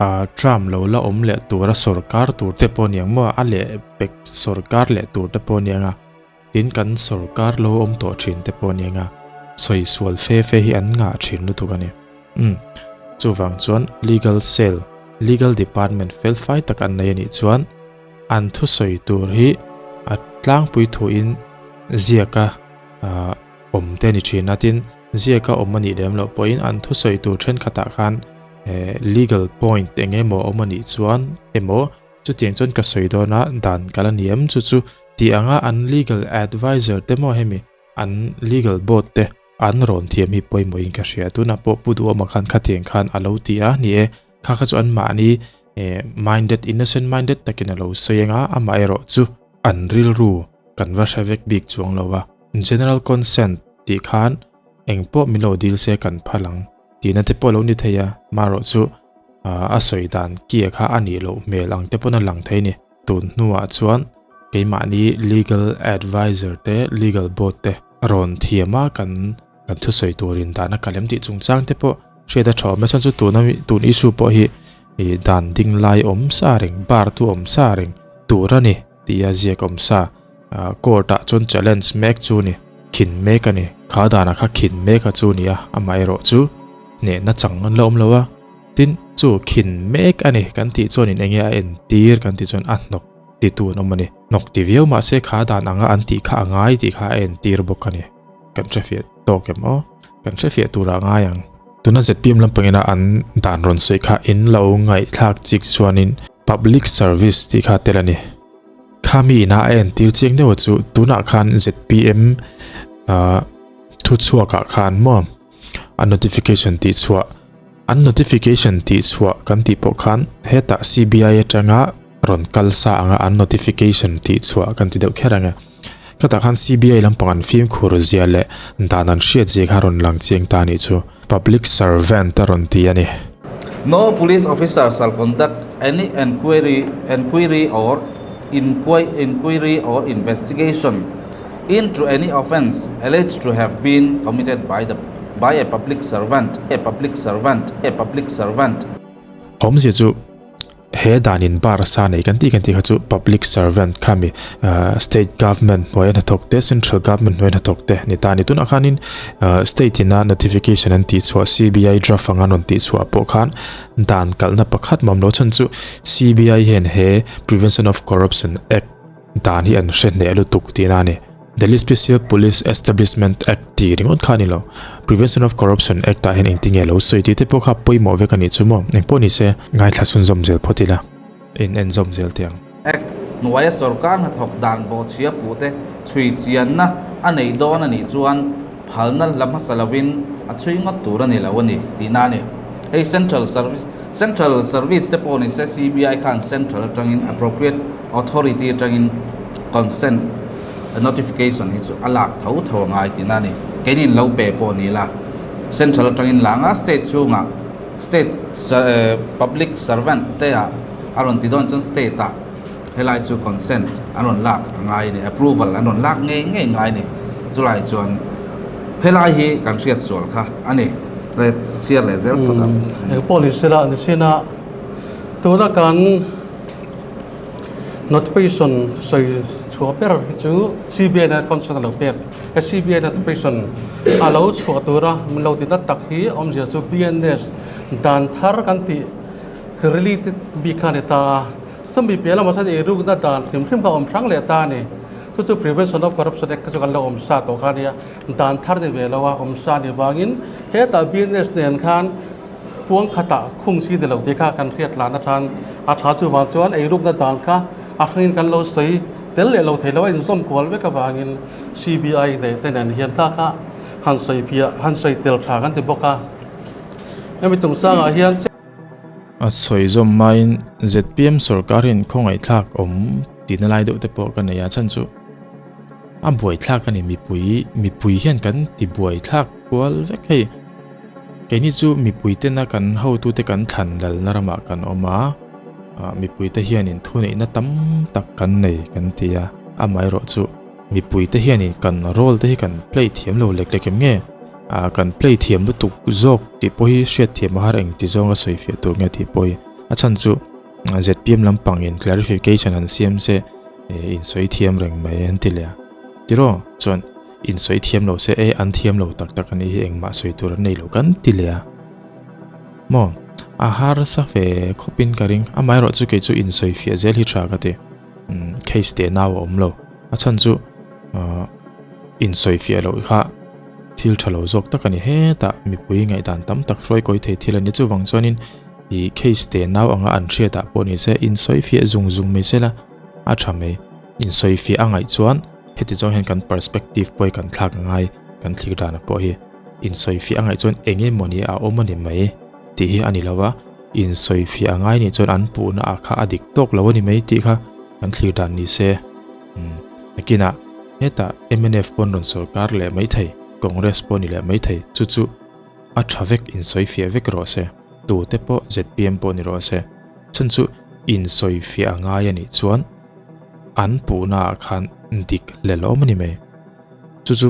ah tram lo la awm leh tura sawrkar tur te pawh aniang maw a leh pek sawrkar leh tur te pawh aniang a tin kan sawrkar lo awm tawh thin te pawh aniang a sawi sual fe fe hi an ngah thin lutuk a ni umm chuvang chuan legal cell legal department fel fai tak an nei anih chuan an thusawi tur hi a tlangpui thuin ziak a ah. Awm te a ni thin a, tin ziaka awm a nih lem loh pawhin an thusawi tur thenkhatah khan eh legal point eng emaw awm a nih chuan emaw chutiang chuan ka sawi dawn a dan kal a ni em chu chu tih anga an legal adviser te maw hemi an legal board te an rawn thiam hi pawimawhin ka hria tunah pawh Pu Duhawma khan khatiang khan a lo ti a ni e kha kha chu anmahni eh minded innocent minded takin a lo sawi anga amaherawh chu an rilru kan va hre vek bik chuang lo a. General consent tih khan eng pawh min lo dil se kan phal ang. Tihna te pawh a lo ni thei a, marawh chu a sawi dan kia kha a nih loh hmel ang te pawn a lang thei a ni. Tun hnuah chuan keimahni legal adviser te, legal board te rawn thiam a kan kan thusawi turin dan a kalem tih chungchang te pawh hriat a tha awm a, chuan chu tuna tun issue pawh hi ih dan ding lai awm sa reng bar tu awm sa reng tur a ni tih a ziak awm sa ah court ah chuan challenge mek chu ni khin mek a ni kha danah kha khin mek a chu ni a amaherawh chu hnehna chang an la awm lo a tin chu khin mek a ni kan tih chuanin eng nge a entir kan tih chuan a hnawk titu an awm a ni hnawk ti viau mahse kha dan anga an tih kha a ngai tih kha a entir bawk a ni. Kan hrefiah tawk em aw? Kan hrefiah turah ngai ang. Tuna zpm lampangina an dan rawn sawi kha in lo ngaihthlak chik chuanin Public Service tih kha tel a ni. Kha mi ina a entir chiang deuh chu tunah khan zpm thuchhuakah khan maw a notification tih chhuah an notification tih chhuah kan tih pawh khan hetah CBI atanga rawn kal sa anga an notification tih chhuah kan ti deuh kher ang e. Khatah khan CBI lampang an fimkhur zia leh dan an hriat zia kha rawn lang chiang ta anih chu. Public servant a rawn ti a ni. No police officer shall conduct any enquiry enquiry or inquiry or investigation into any offence alleged to have been committed by the by a public servant a public servant a public servant. Awmzia chu He dan in bar sa nei kan tih kan tih kha chu public servant kha mi state government hnuaia hnathawk te central government hnuaia hnathawk te ni ta a ni. Tunah khanin state ina notification an tih chhuah CBI draft anga an rawn tih chhuah pawh khan dan kalhna pakhat mawm lo chhan chu CBI hian he Prevention of Corruption Act Dan hi an hre hneh lutuk tihna a ni. Delhi Special Police Establishment Act tih ringawt kha a ni lo. Prevention of Corruption Act ah hian engtin nge lo sawi tih te pawh kha pawimawh vek a nih chu maw. Engpawh ni se, ngaithla chhunzawm zel phawt ila, in en zawm zel teh ang. Act hnuaia sorkar hnathawk dan bawhchhia puhte chhui chianna a nei dawn a nih chuan phalna la hmasa lovin a chhui ngawt tur a ni lo a ni tihna a ni. Hei Central Service Central Service te pawh ni se CBI khan Central atangin appropriate authority atangin consent notification hi chu a lak tho tho a ngai tihna a ni. Keinin lo pe pawh ni la Central atangin la anga State chhungah State public servant te ah a rawn ti dawn chuan State ah Helai chu consent an rawn lak a ngai a ni, approval an rawn lak ngei ngei ngai a ni. Chulai chuan helai hi kan hriat sual kha a ni. Le chhiar leh zel phawt ang. Eng pawh ni sela ni chin a tuna kan notification sawi chhuah ber hi chu CBI na consent a lo pek. He CBI notification a lo chhuah tura min lo ti nat tak hi awmzia chu BNS dan thar kan tih related bik kha a ni ta a. Chumi piah lamah chuan eirukna dan hrim hrim kha a awm hrang leh ta a ni. Chu chu Prevention of Corruption Act kha chu kan lo awm sa tawh kha a nia, dan thar ni ve lo a, awm sa ni vangin hetah BNS nen khan kuang khatah khung chi ni lo tih kha kan hriat lan atang a tha. Chuvang chuan eirukna dan kha a hrangin kan lo sawi tel leh lo thei lo a, inzawm kual vek avangin CBI leh te nen hian kha kha han sawi fiah, han sawi tel tha kan ti bawk a. Hemi chungchangah hian. A sawi zawm hmain zpm sorkarin khawngaihthlak awm tihna lai deuh te pawh ka nei a, chhan chu a buaithlak a ni mipui mipui hian kan ti buaithlak kual vek hei. Keini chu mipui tena kan hotute kan thlan lalna ramah kan awm a, ah mipui te hianin thuneihna tam tak kan nei kan ti a, amaherawh chu mipui te hianin kan role te hi kan play thiam lo lek lek em nge? Ah kan play thiam lutuk zawk tih pawh hi hriat thiam a har eng ti zawnga sawi fiah tur nge tih pawh hi a chhan chu zpm lampang in clarification an siam se eh in sawi thiam reng mai an ti leh a tiraw chuan in sawi thiam lo se eh an thiam lo tak tak a nih hi engmah sawi tur an nei lo kan ti leh a maw a harsa fe khawp in ka ring amaherawh chu kei chu in sawi fiah zel hi tha ka ti case teh nau a awm lo a chhan chu ah in sawi fiah loh kha. Thil tha lo zawk tak a ni. Hetah mipui ngaihdan tam tak hruai kawi thei thil a ni. Chuvang chuanin ih case te nau anga an hriatah pawh ni se insawifiah zung zung mai sela a tha mai. Insawifiah a ngaih chuan heti zawng hian kan perspective pawh hi kan thlak a ngai, kan thlir dana pawh hi. Insawifiah a ngaih chuan eng emawni a awm a ni mai tih hi a ni lo va, insawifiah a ngai nih chuan an puhna ah kha a dik tawk lo a ni mai tih kha kan thlir dan ni se. Umm nakinah hetah mnf pawn rawn sorkar leh mai thei, Congress pawh ni leh mai thei, chu chu A tha vek insawifiah vek rawh se, tute pawh zpm pawh ni rawh se. Chhan chu insawifiah a ngai a nih chuan an puhna ah khan dik hlelawm a ni mai. Chu chu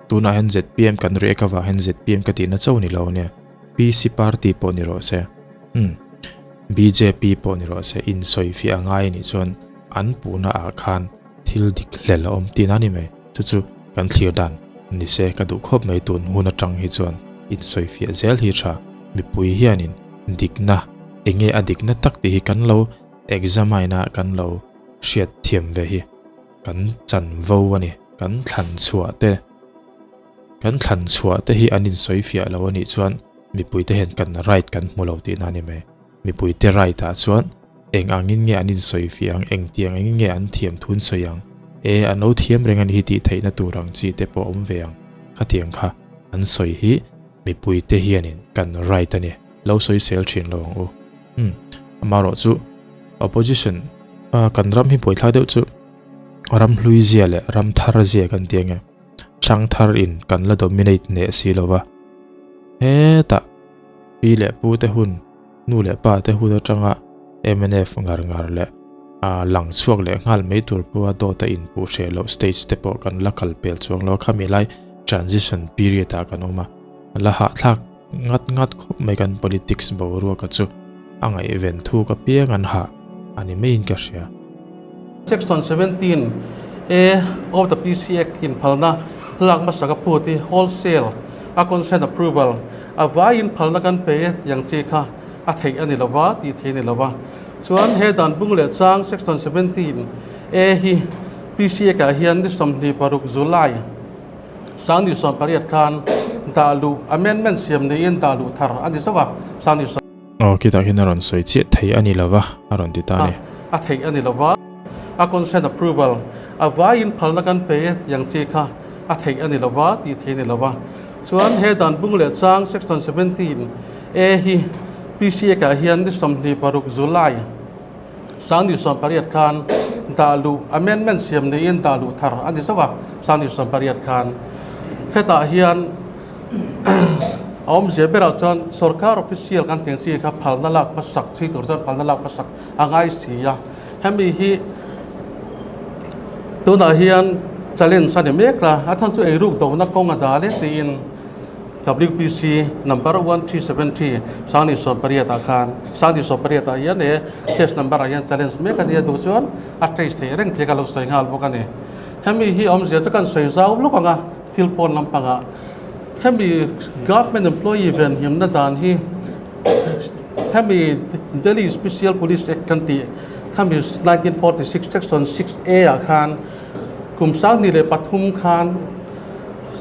tunah hian zpm kan react avang hian zpm ka tihna chauh ni lo ania, PC party pawh ni rawh se, umm bjp pawh ni rawh se insawifiah a ngai a nih chuan an puhna ah khan thil dik hlel a awm tihna a ni mai. Chu chu kan thlir dan ni se ka duh khawp mai tun hun atang hi chuan insawifiah zel hi tha. Mipui hianin dikna eng nge a dikna tak tih hi kan lo examine a kan lo hriat thiam ve hi kan chanvo a ni. Kan thlan chhuah te kan thlan chhuah te hi an insawifiah lo a nih chuan mipuite hian kan right kan hmu lo tihna a ni mai. Mipuite right ah chuan eng angin nge an insawifiah ang, engtiang engin nge an thiam thun sawi ang, e an lo thiam reng a ni hi tih theihna tur ang chi te pawh a awm ve ang. Khatiang kha an sawi hi mipuite hianin kan right a ni, lo sawi sel thin lo ang u. Umm, amaherawh chu opposition kan ram hi buaithlak deuh chu ram hlui zia leh ram thar zia kan ti ang e, hrang thar in kan la dominate hneh si lo va, hetah pi leh pu te hun Nu leh pa te hun atanga mnf ngar ngar leh a lang chhuak leh nghal mai tur pawha dawt a inpuh hreh loh stage te pawh kan la kal pel chuang lo a, khami lai transition period ah kan awm a, la hahthlak ngat ngat khawp mai kan politics boruaka chu a ngaihven thuk apiang an hah a ni maiin ka hria. Section 17 A of the PC Act inphalna lak hmasaka phut hi wholesale a consent approval A vaiin phalna kan pe e tih ang chi kha a theih a ni lo va, tih theih a ni lo va. Chuan he dan bung leh chang Section 17 A hi PCA ah hian ni 26 July 2018 khan dah luh amendment siam niin dah luh thar a ni zauh a, 20. Aw khitah khian a rawn sawi chiah theih a ni lo va, a rawn ti ta a ni. A theih a ni lo va, a consent approval a vaiin phalna kan pe e tih ang chi kha a theih a ni lo va, tih theih a ni lo va. Chuan he dan bung leh chang Section 17 A hi PCA ah hian ni 26 July 2018 khan dah luh amendment siam niin dah luh thar a ni zauh a, 2018 khan. Hetah hian a awmzia berah chuan sorkar official kan tih ang chi kha phalna lak hmasak thui tur chuan phalna lak hmasak a ngai si a. Hemi hi tunah hian challenge a ni mek la, a chhan chu eiruk dohna kawng a dah leh tiin WPC number 1373 2018 ah khan 2018 ah hian he case number ah hian challenge mek a nia duh chuan a trace theih reng thei ka lo sawi nghal bawk a ni. Hemi hi awmzia chu kan sawi zau lawk ang a thil pawn lampangah hemi government employee venhimna dan hi Hemi Delhi Special Police Act kan tih khami 1946 Section 6A ah khan kum 2003 khan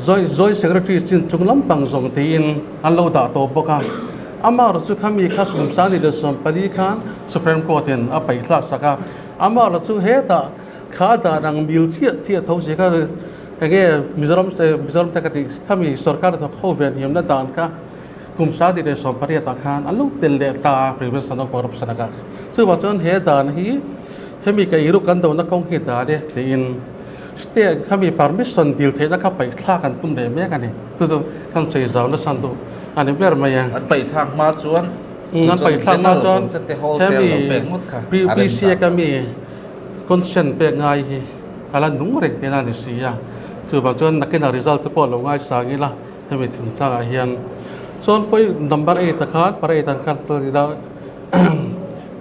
Joint Secretary chin chung lampang zawng tiin an lo dah tawh bawk a. Amaherawh chu khami kha kum 2014 khan Supreme Court in a paih thlak sak a. Amaherawh chu hetah kha dan ang mil chiah chiah tho si kha enge Mizoram Mizoram te ka tih khami sorkar thawk ho ve hniamna dan kha Kum 2018 ah khan an lo tel leh ta a Prevention of Corruption a Chuvang chuan he dan hi hemi ka eiru kan dona kawng hi dan e tiin state khami permission dil theihna kha paih thlak an tum leh mek a ni. Chu chu kan sawi zau nasa duh a ni ber mai a. An paih thlak hma chuan An paih thlak hma chuan hemi PPC a mi consent pek ngai hi a la nung reng tihna a ni si a. Chuvang chuan nakinah result te pawh a lo ngaisang ila. Hemi chungchangah hian chuan pawi number eight ah khan para eight ah khan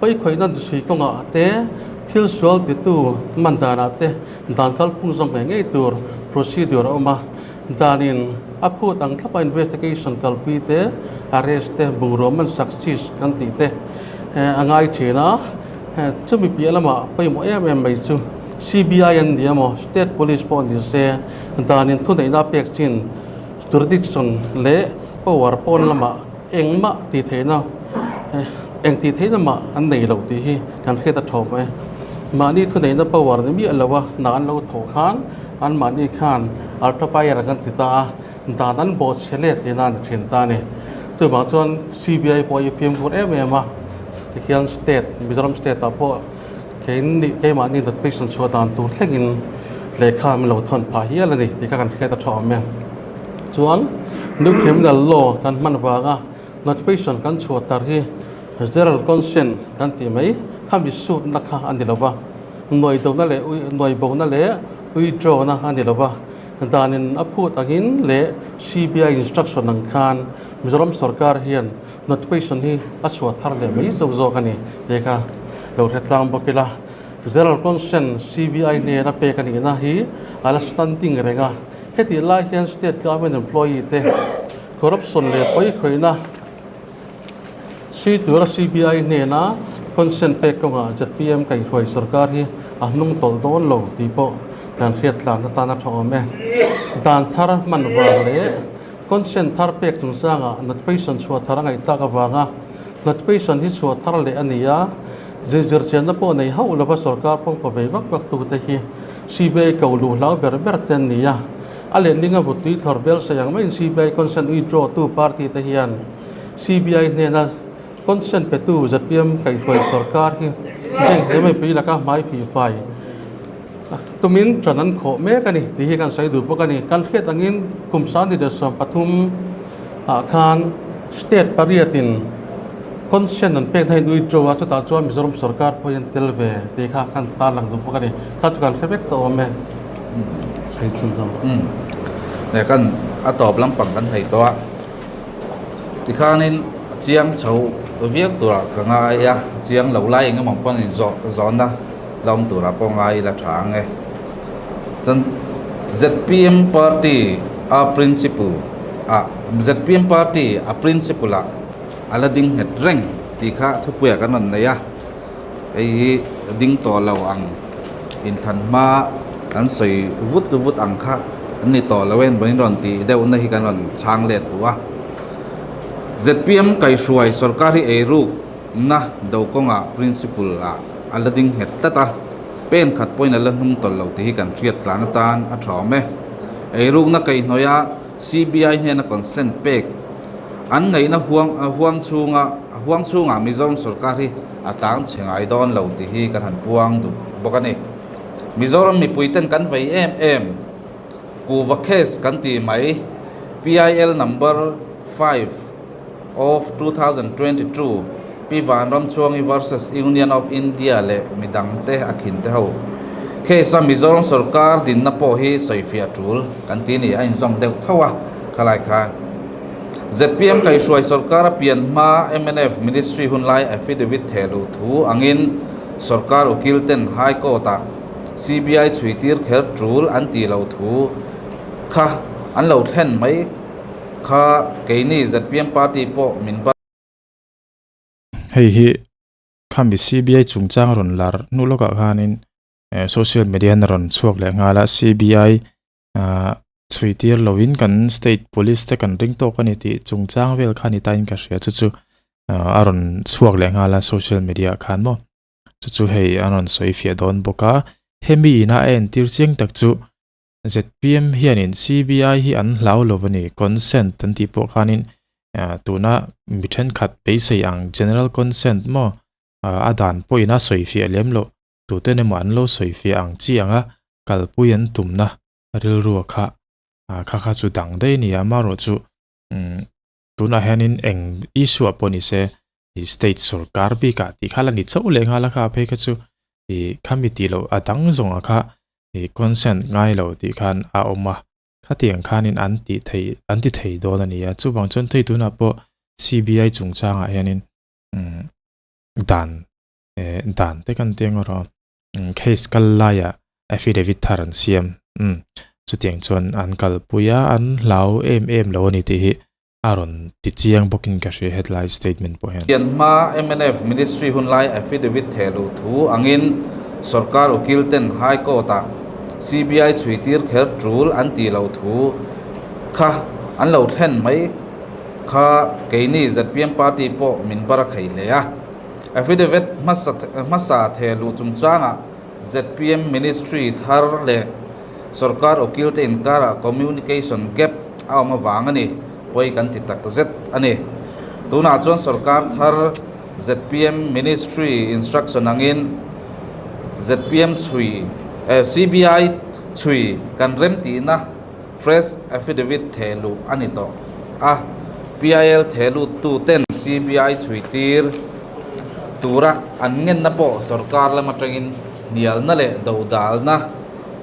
pawi khawihna duhsui kawngah te thil sual titu man danah te dan kalphung zawm ngei ngei tur procedure a awm a, danin a phut ang thlapa investigation kalpui te arrest te bungrua man sak seize kan tih te a ngai thin a, chumi piah lamah pawimawh em em mai chu C_B_I an ni emaw state police pawh ni se danin thuneihna a pek chin jurisdiction leh power pawn lamah engmah tih theihna eng tih theihna mah an nei lo tih hi kan hriat a thawm e. Mahni thuneihna power ni miah lo a hna an lo thawh khan anmahni khan ultra fire kan ti ta a, dan an bawh chhe let tihna a ni thin ta a ni. Chuvang chuan CBI pawh hi fimkhur em em a, tikhian state Mizoram state ah pawh Keini keimahni notification chhuah dan tur thlengin lehkha min lo thawn phah hial a ni tih kha kan hriat a tha awm e. Chuan New Criminal Law kan hman vanga notification kan chhuah tar hi General Consent kan tih mai kha mi sutna kha a ni lo va, nuaidona leh nuaibona leh withdraw-na a ni lo va, danin a phut angin leh CBI instruction ang khan Mizoram sorkar hian notification hi a chhuah thar leh mai zawk zawk a ni tih kha lo hre tlang bawk ila. General Consent CBI hnena pek a nihna hi a la standing reng a, hetih lai hian State Government employee te corruption leh pawikhawihna si tura CBI hnena consent pek kawngah zpm kaihhruai sorkar hi a hnung tawlh dawn lo tih pawh kan hriat tlan atan a tha awm e. Dan thar hman vang leh consent thar pek chungchangah notification chhuah thar a ngaih tak avanga notification hi chhuah thar leh a ni a, zirchianna pawh nei hauh lova sorkar pawngkaw bei vak vak tute hi CBI ko luh hlau ber ber te an ni a. A letlinga vutui thlawr bel sawi ang maiin CBI consent withdraw tu party te hian CBI hnena consent petu zpm kaihhruai sorkar hi bank leh mipui laka hmai phih fai tumin tan an khawh mek a ni tih hi kan sawi duh bawk a ni. Kan hriat angin kum 2013 ah khan state pariatin consent an pek na hi an withdraw a, chutah chuan Mizoram sorkar pawh hi an tel ve tih kha kan tarlang duh bawk a ni. Kha chu kan hre vek tawh awm e. Sawi chhun zawng. Umm. Leh kan a tawp lampang kan hei tawh a. Tikhanin a chiang chho viau turah ka ngai a, chiang lo lai eng emaw pawn in zawh zawhna la awm turah pawh ngai ila tha ang e. Chuan zpm party a principle ah zpm party a principle ah a la ding nghet reng tih kha thupuiah kan rawn nei a. Hei hi ding tawh lo ang inthlan hma an sawi vut vut ang kha an ni tawh lo em in rawn tih deuhna hi kan rawn chhang let duh a. Zpm kaihhruai sorkar hi eirukna do kawngah principle ah a la ding nghet tlat a, pen khat pawhin a la hnung tawlh lo tih hi kan hriat tlan atan a tha awm e. Eirukna kaihhnawih a CBI hnena consent pek an ngaihna huang huang chhunga huang chhungah Mizoram sorkar hi a tlang chhe ngai dawn lo tih hi kan han puang duh bawk a ni. Mizoram mipuiten kan vei em em kuhva case kan tih mai PIL number 5 of 2022 Pi Vanramchhuangi versus Union of India leh midangte a khin te ho case a Mizoram sorkar dinna pawh hi sawifiah tul kan ti ni a inzawm deuh tho a khalai khan zpm kaihhruai sorkar a pian hma mnf ministry hunlai affidavit theh luh thu angin sorkar ukil ten high court ah CBI chhuitir kher tul an tih loh thu kha an lo thlen mai kha keini zpm party pawh min Hei hi khami CBI chungchang rawn lar hnu lawkah khanin social media hian a rawn chhuak leh nghal a CBI ah chhui tir lovin kan state police te kan ring tawk a ni tih chungchang vel kha ni tain ka hria chu chu a rawn chhuak leh nghal a social media ah khan maw chu chu hei an rawn sawi fiah dawn bawk a hemi ina a entir chiang tak chu zpm hianin CBI hi an hlau lo a ni consent an tih pawh khanin tuna mi thenkhat beisei ang general consent maw a dan pawhin a sawi fiah lem loh tuten emaw an lo sawi fiah ang chi anga kalpui an tumna rilrua kha kha kha chu dang daih a ni a amaherawhchu tunah hianin eng issue ah pawh ni se ih state sorkar bikah tih kha la ni chauh leh nghal a kha phei kha chu ih khami tih loh a dang zawng ah kha ih consent ngai lo tih khan a awm a khatiang khanin an tih theih an ti thei dawn a ni a chuvang chuan thei tunah pawh C_B_I chungchangah hianin umm dan eh dan te kan ti ang erawh case kal laiah affidavit thar an siam umm chutiang chuan an kalpui a an hlau em em lo a ni tih hi a rawn ti chiang bawkin ka hria hetlai statement pawh hian. Pian hma mnf Ministry hunlai affidavit theh luh thu angin sorkar ukil ten High Court ah CBI chhuitir kher tul an tih loh thu kha an lo thlen mai kha keini zpm party pawh min bar a khei hle a. Affidavit hmasa hmasa theh luh chungchangah zpm Ministry thar leh sorkar ukil te inkarah communication gap a awm avang a ni, pawi kan ti tak zet a ni. Tunah chuan sorkar thar zpm Ministry instruction angin zpm chhui eh CBI chhui kan rem tihna fresh affidavit theh luh a ni tawh. a, PIL thehlut tuten CBI chhuitir tura an ngenna pawh sorkar lam atangin hnialna leh dodalna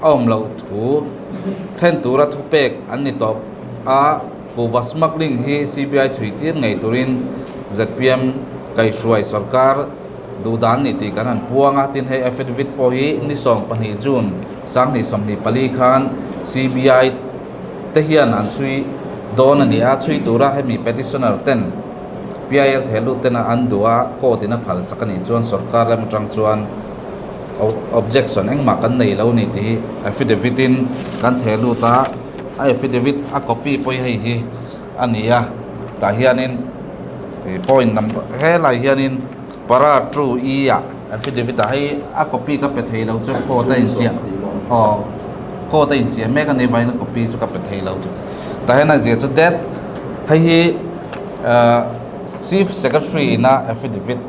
a awm loh thu thlen tura thupek an ni tawp a. Kuhva smuggling hi CBI chhuitir ngei turin zpm kaihhruai sorkar duhdan ni tih kan han puang a, tin hei affidavit pawh hi ni 12 June 2024 khan CBI te hian an chhui dawn a ni a, chhui tura hemi petitioner ten PIL thehlut tena an duh a, court in a phal sak a nih chuan sorkar lam atang chuan objection engmah kan nei lo ni tih hi affidavit in kan thehlut a. A affidavit a copy pawh hi hei hi a ni a tah hianin ih point number helai hianin para two e ah affidavit ah hei a copy ka pe thei lo chu court a inchiah aw court a inchiah mek a ni vangin a copy chu ka pe thei lo chu tah hian a zia chu that hei hi ah chief secretary ina affidavit.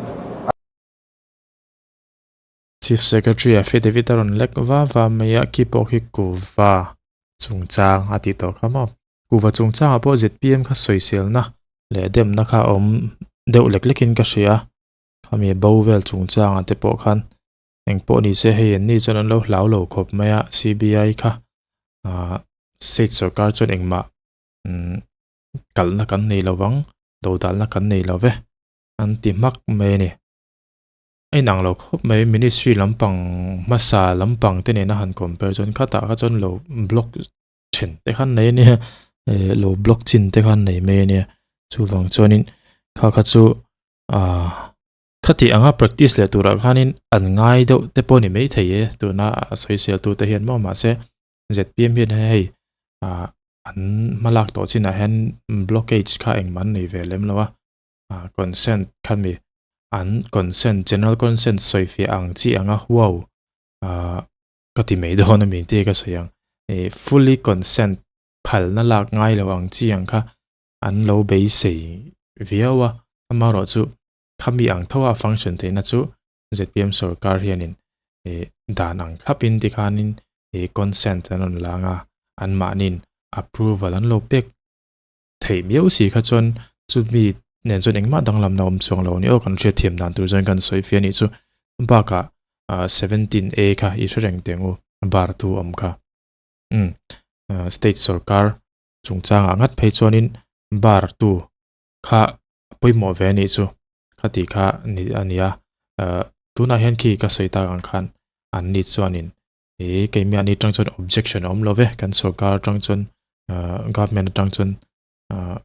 Chief Secretary affidavit a rawn lek va va mai a, khi pawh khi kuhva chungchang a tih tawh kha maw. Kuhva chungchangah pawh zpm kha sawiselna leh demna kha a awm deuh lek lekin ka hria a, khami bo vel chungchangah te pawh khan eng pawh ni se hei anni chuan an lo hlau lo khawp mai a, CBI kha ah state sorkar chuan engmah umm kalhna kan nei lo vang, dodalna kan nei lo ve an ti hmak mai a ni. A inang lo khawp mai ministry lampang hmasa lampang te nena han compare chuan khatah kha chuan lo block then te khan nei ania eh lo block chin te khan nei mai ania chuvang chuanin kha kha chu ah khati anga practice leh turah khanin an ngai deuh te pawh a ni maithei e tuna a sawisel tute hian maw mahse zpm hian hei ah an hmalak tawh chinah hian blockage kha engmah an nei ve lem lo a. ah consent khami an consent general consent sawifiah ang chi anga huau ah ka ti mai dawn a mi tih ka sawi ang ih fully consent phalna lak ngai lo ang chi ang kha an lo beisei viau a amaherawh chu khami ang tho a function theihna chu zpm sorkar hianin ih dan ang thlapin tikhanin ih consent an rawn lang a anmahniin approval an lo pek theih miau si kha chuan chumi nen chuan engmah danglamna awm chuang lo a ni aw kan hriatthiam dan tur chuan kan sawi fiah a nih chu bakah ah 17 A kha i hre reng teh ang u bar tu awm kha umm state sorkar chungchangah ngat phei chuanin bar tu kha a pawimawh ve a nih chu khati kha ni a ni a ah tunah hian khi ka sawi tak ang khan an ni chuanin He keimah ni atang chuan objection a awm lo ve, kan sorkar atang chuan ah government atang chuan ah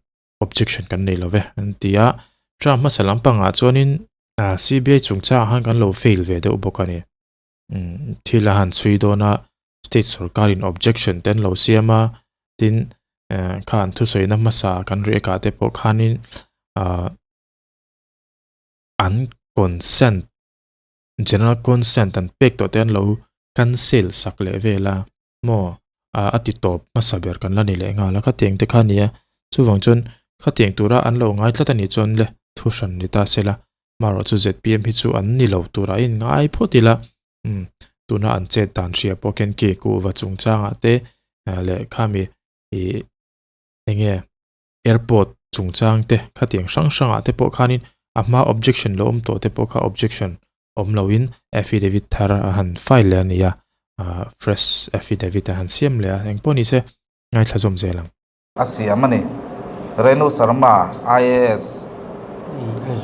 objection kan nei lo ve an ti a. Term hmasa lampangah chuanin ah C_B_I chungchangah khan kan lo fail ve deuh bawk a ni. Umm thil a han chhui dawn a state sorkarin objection te an lo siam a, tin eh kha an thusawina hmasa kan react ah te pawh khanin ah an consent General consent an pek tawh te an lo cancel sak leh vel a maw a ti tawp hmasa ber kan la ni leh nghal a khatiang te kha a ni a chuvang chuan khatiang tura an lo ngai tlat a nih chuan le thu hran ni ta se la marawh chu zpm hi chu an ni lo turah a inngai phawt ila umm tuna an chet dan hria pawh khian ke kuhva chungchangah te leh khami ih eng nge airport chungchang te khatiang hrang hrangah te pawh khanin a hma objection lo awm tawh te pawh kha objection awm loin affidavit thar a han file leh a ni a ah fresh affidavit a han siam leh a engpawh ni se ngaithla zawm zel ang. A siam a ni. Renu Sharma, IAS,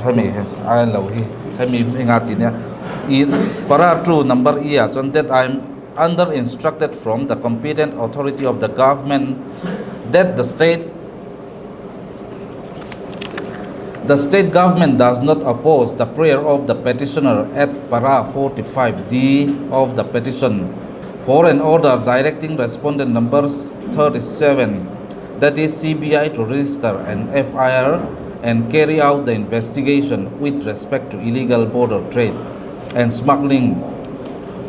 hemi a en lo hi hemi enga tih nia i para two number e ah chuan that I am under instructed from the competent authority of the government that the state The state government does not oppose the prayer of the petitioner at para 45D of the petition for an order directing respondent number 37 that is CBI to register an FIR and carry out the investigation with respect to illegal border trade and smuggling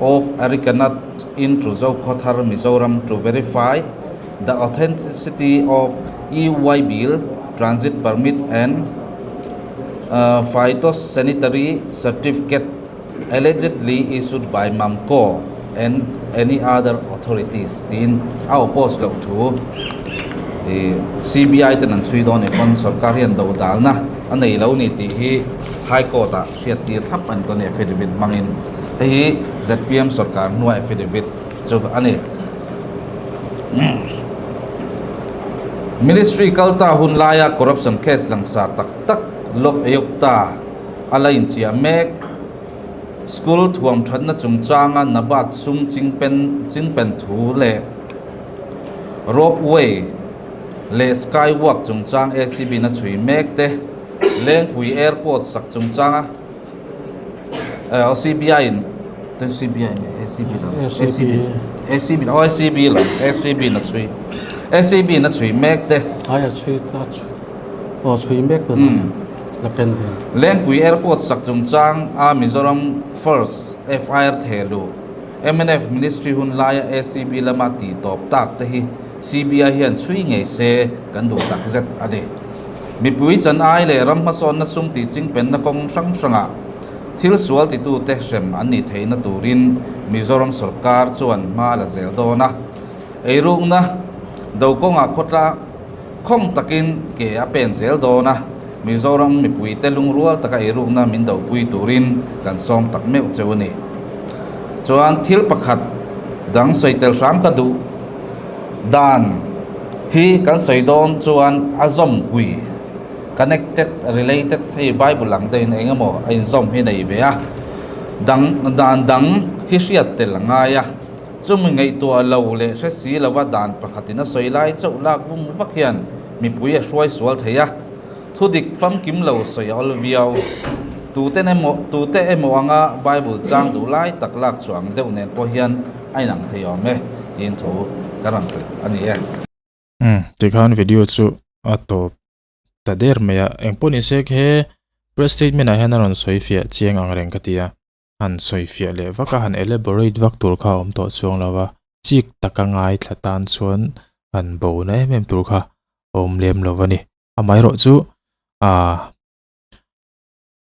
of arecanut into Zokhawthar, Mizoram to verify the authenticity of E-way bill, transit permit and phytosanitary certificate allegedly issued by MAMCO and any other authorities tiin a oppose loh thu. Ih CBI ten an chhui dawn nih pawn sorkar hian do dalna a nei lo ni tih hi High Court ah hriattir thlap a ni dawn a ni affidavit hmangin. Hei hi zpm sorkar hnua affidavit chu a ni. Ministry kalta hun laia corruption case langsar tak tak Lok Ayukta a la inchiah mek. School thuam thatna chungchanga Nabat sum chingpen chingpen thu leh Rope way leh Sky walk chungchang ACB na chhui mek te, Lengpui Airport sak chungchanga CBI in CBI nge ACB lam ACB ACB aw ACB lam ACB na chhui ACB na chhui mek te. Ai a chhui a chhui aw chhui mek te la pen ve. Lengpui Airport sak chungchang a Mizoram First FIR thehluh Mnf Ministry hun laia ACB lama tih tawp tak te hi CBI hian chhui ngei se kan duh tak zet a ni. Mipui chan ai leh ram hmasawnna sum tih chingpenna kawng hrang hrangah thil sual titute hrem an nih theihna turin Mizoram sawrkar chuan hma a la zel dawn a. Eirukna do kawngah khawtla khawng takin ke a pen zel dawn a, Mizoram mipuite lungrual taka eirukna min dopui turin kan sawm tak meuh cheu a ni. Chuan thil pakhat dang sawi tel hram ka duh dan hi kan sawi dawn chuan a zawmpui, connected, related, hei Bible ang deuhin eng emaw a inzawm hi nei ve a, dang dan dang hi hriat tel a ngai a. Chumi ngaihtuah lo leh hre si lova dan pakhatin a sawi lai chauh lak vung vak hian mipui a hruai sual thei a, thudik famkim lo sawi a awl viau. Tute emaw tute emaw anga Bible chang duh lai tak lak chhuah ang deuh nen pawh hian a inang thei awm e tiin thu ka rawn hrilh a ni e. Umm tikhan video chu a tawp ta der mai a, engpawh ni se he press statement ah hian a rawn sawi fiah chiang ang reng ka ti a. han sawifiah leh vak a, han elaborate vak tur kha a awm tawh chuang lo va, chik taka ngaithla tan chuan han bo na em em tur kha a awm lem lo a ni. Amaherawhchu aaa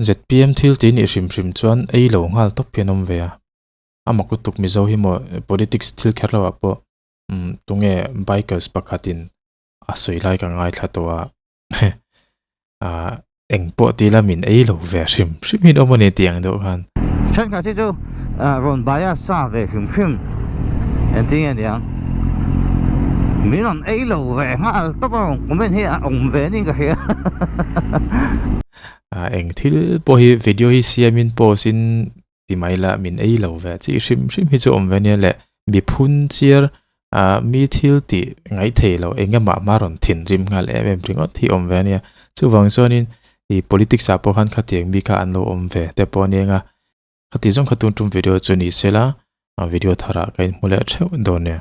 zpm thil tih nih hrim hrim chuan ei lo nghal tawp hian a awm ve a, a mak lutuk Mizo hi maw politics thil kher loh ah pawh umm tunge bikers pakhatin a sawi lai ka ngaithla tawh a. Ah eng pawh ti la min ei lo ve hrim hrim in awm a ni tih ang deuh khan. Thenkhat hi chu rawn bias sa ve hrim hrim engtin nge niang min rawn ei lo ve nghal tawp a rawn comment hi a awm ve niin ka hria. Ah eng thil pawh hi video hi siamin post in ti mai la min ei lo ve chi hrim hrim hi chu awm ve nia le mi phun chiar ah mi thil tih ngaih thei lo eng emaw hma rawn thinrim nghal em em ringawt hi awm ve ania chuvang chuanin ih politics ah pawh khan khatiang mi kha an lo awm ve te pawh a ni anga khati zawng kha tun tum video chu ni sela video tharah ka inhmu leh theuh dawn nia.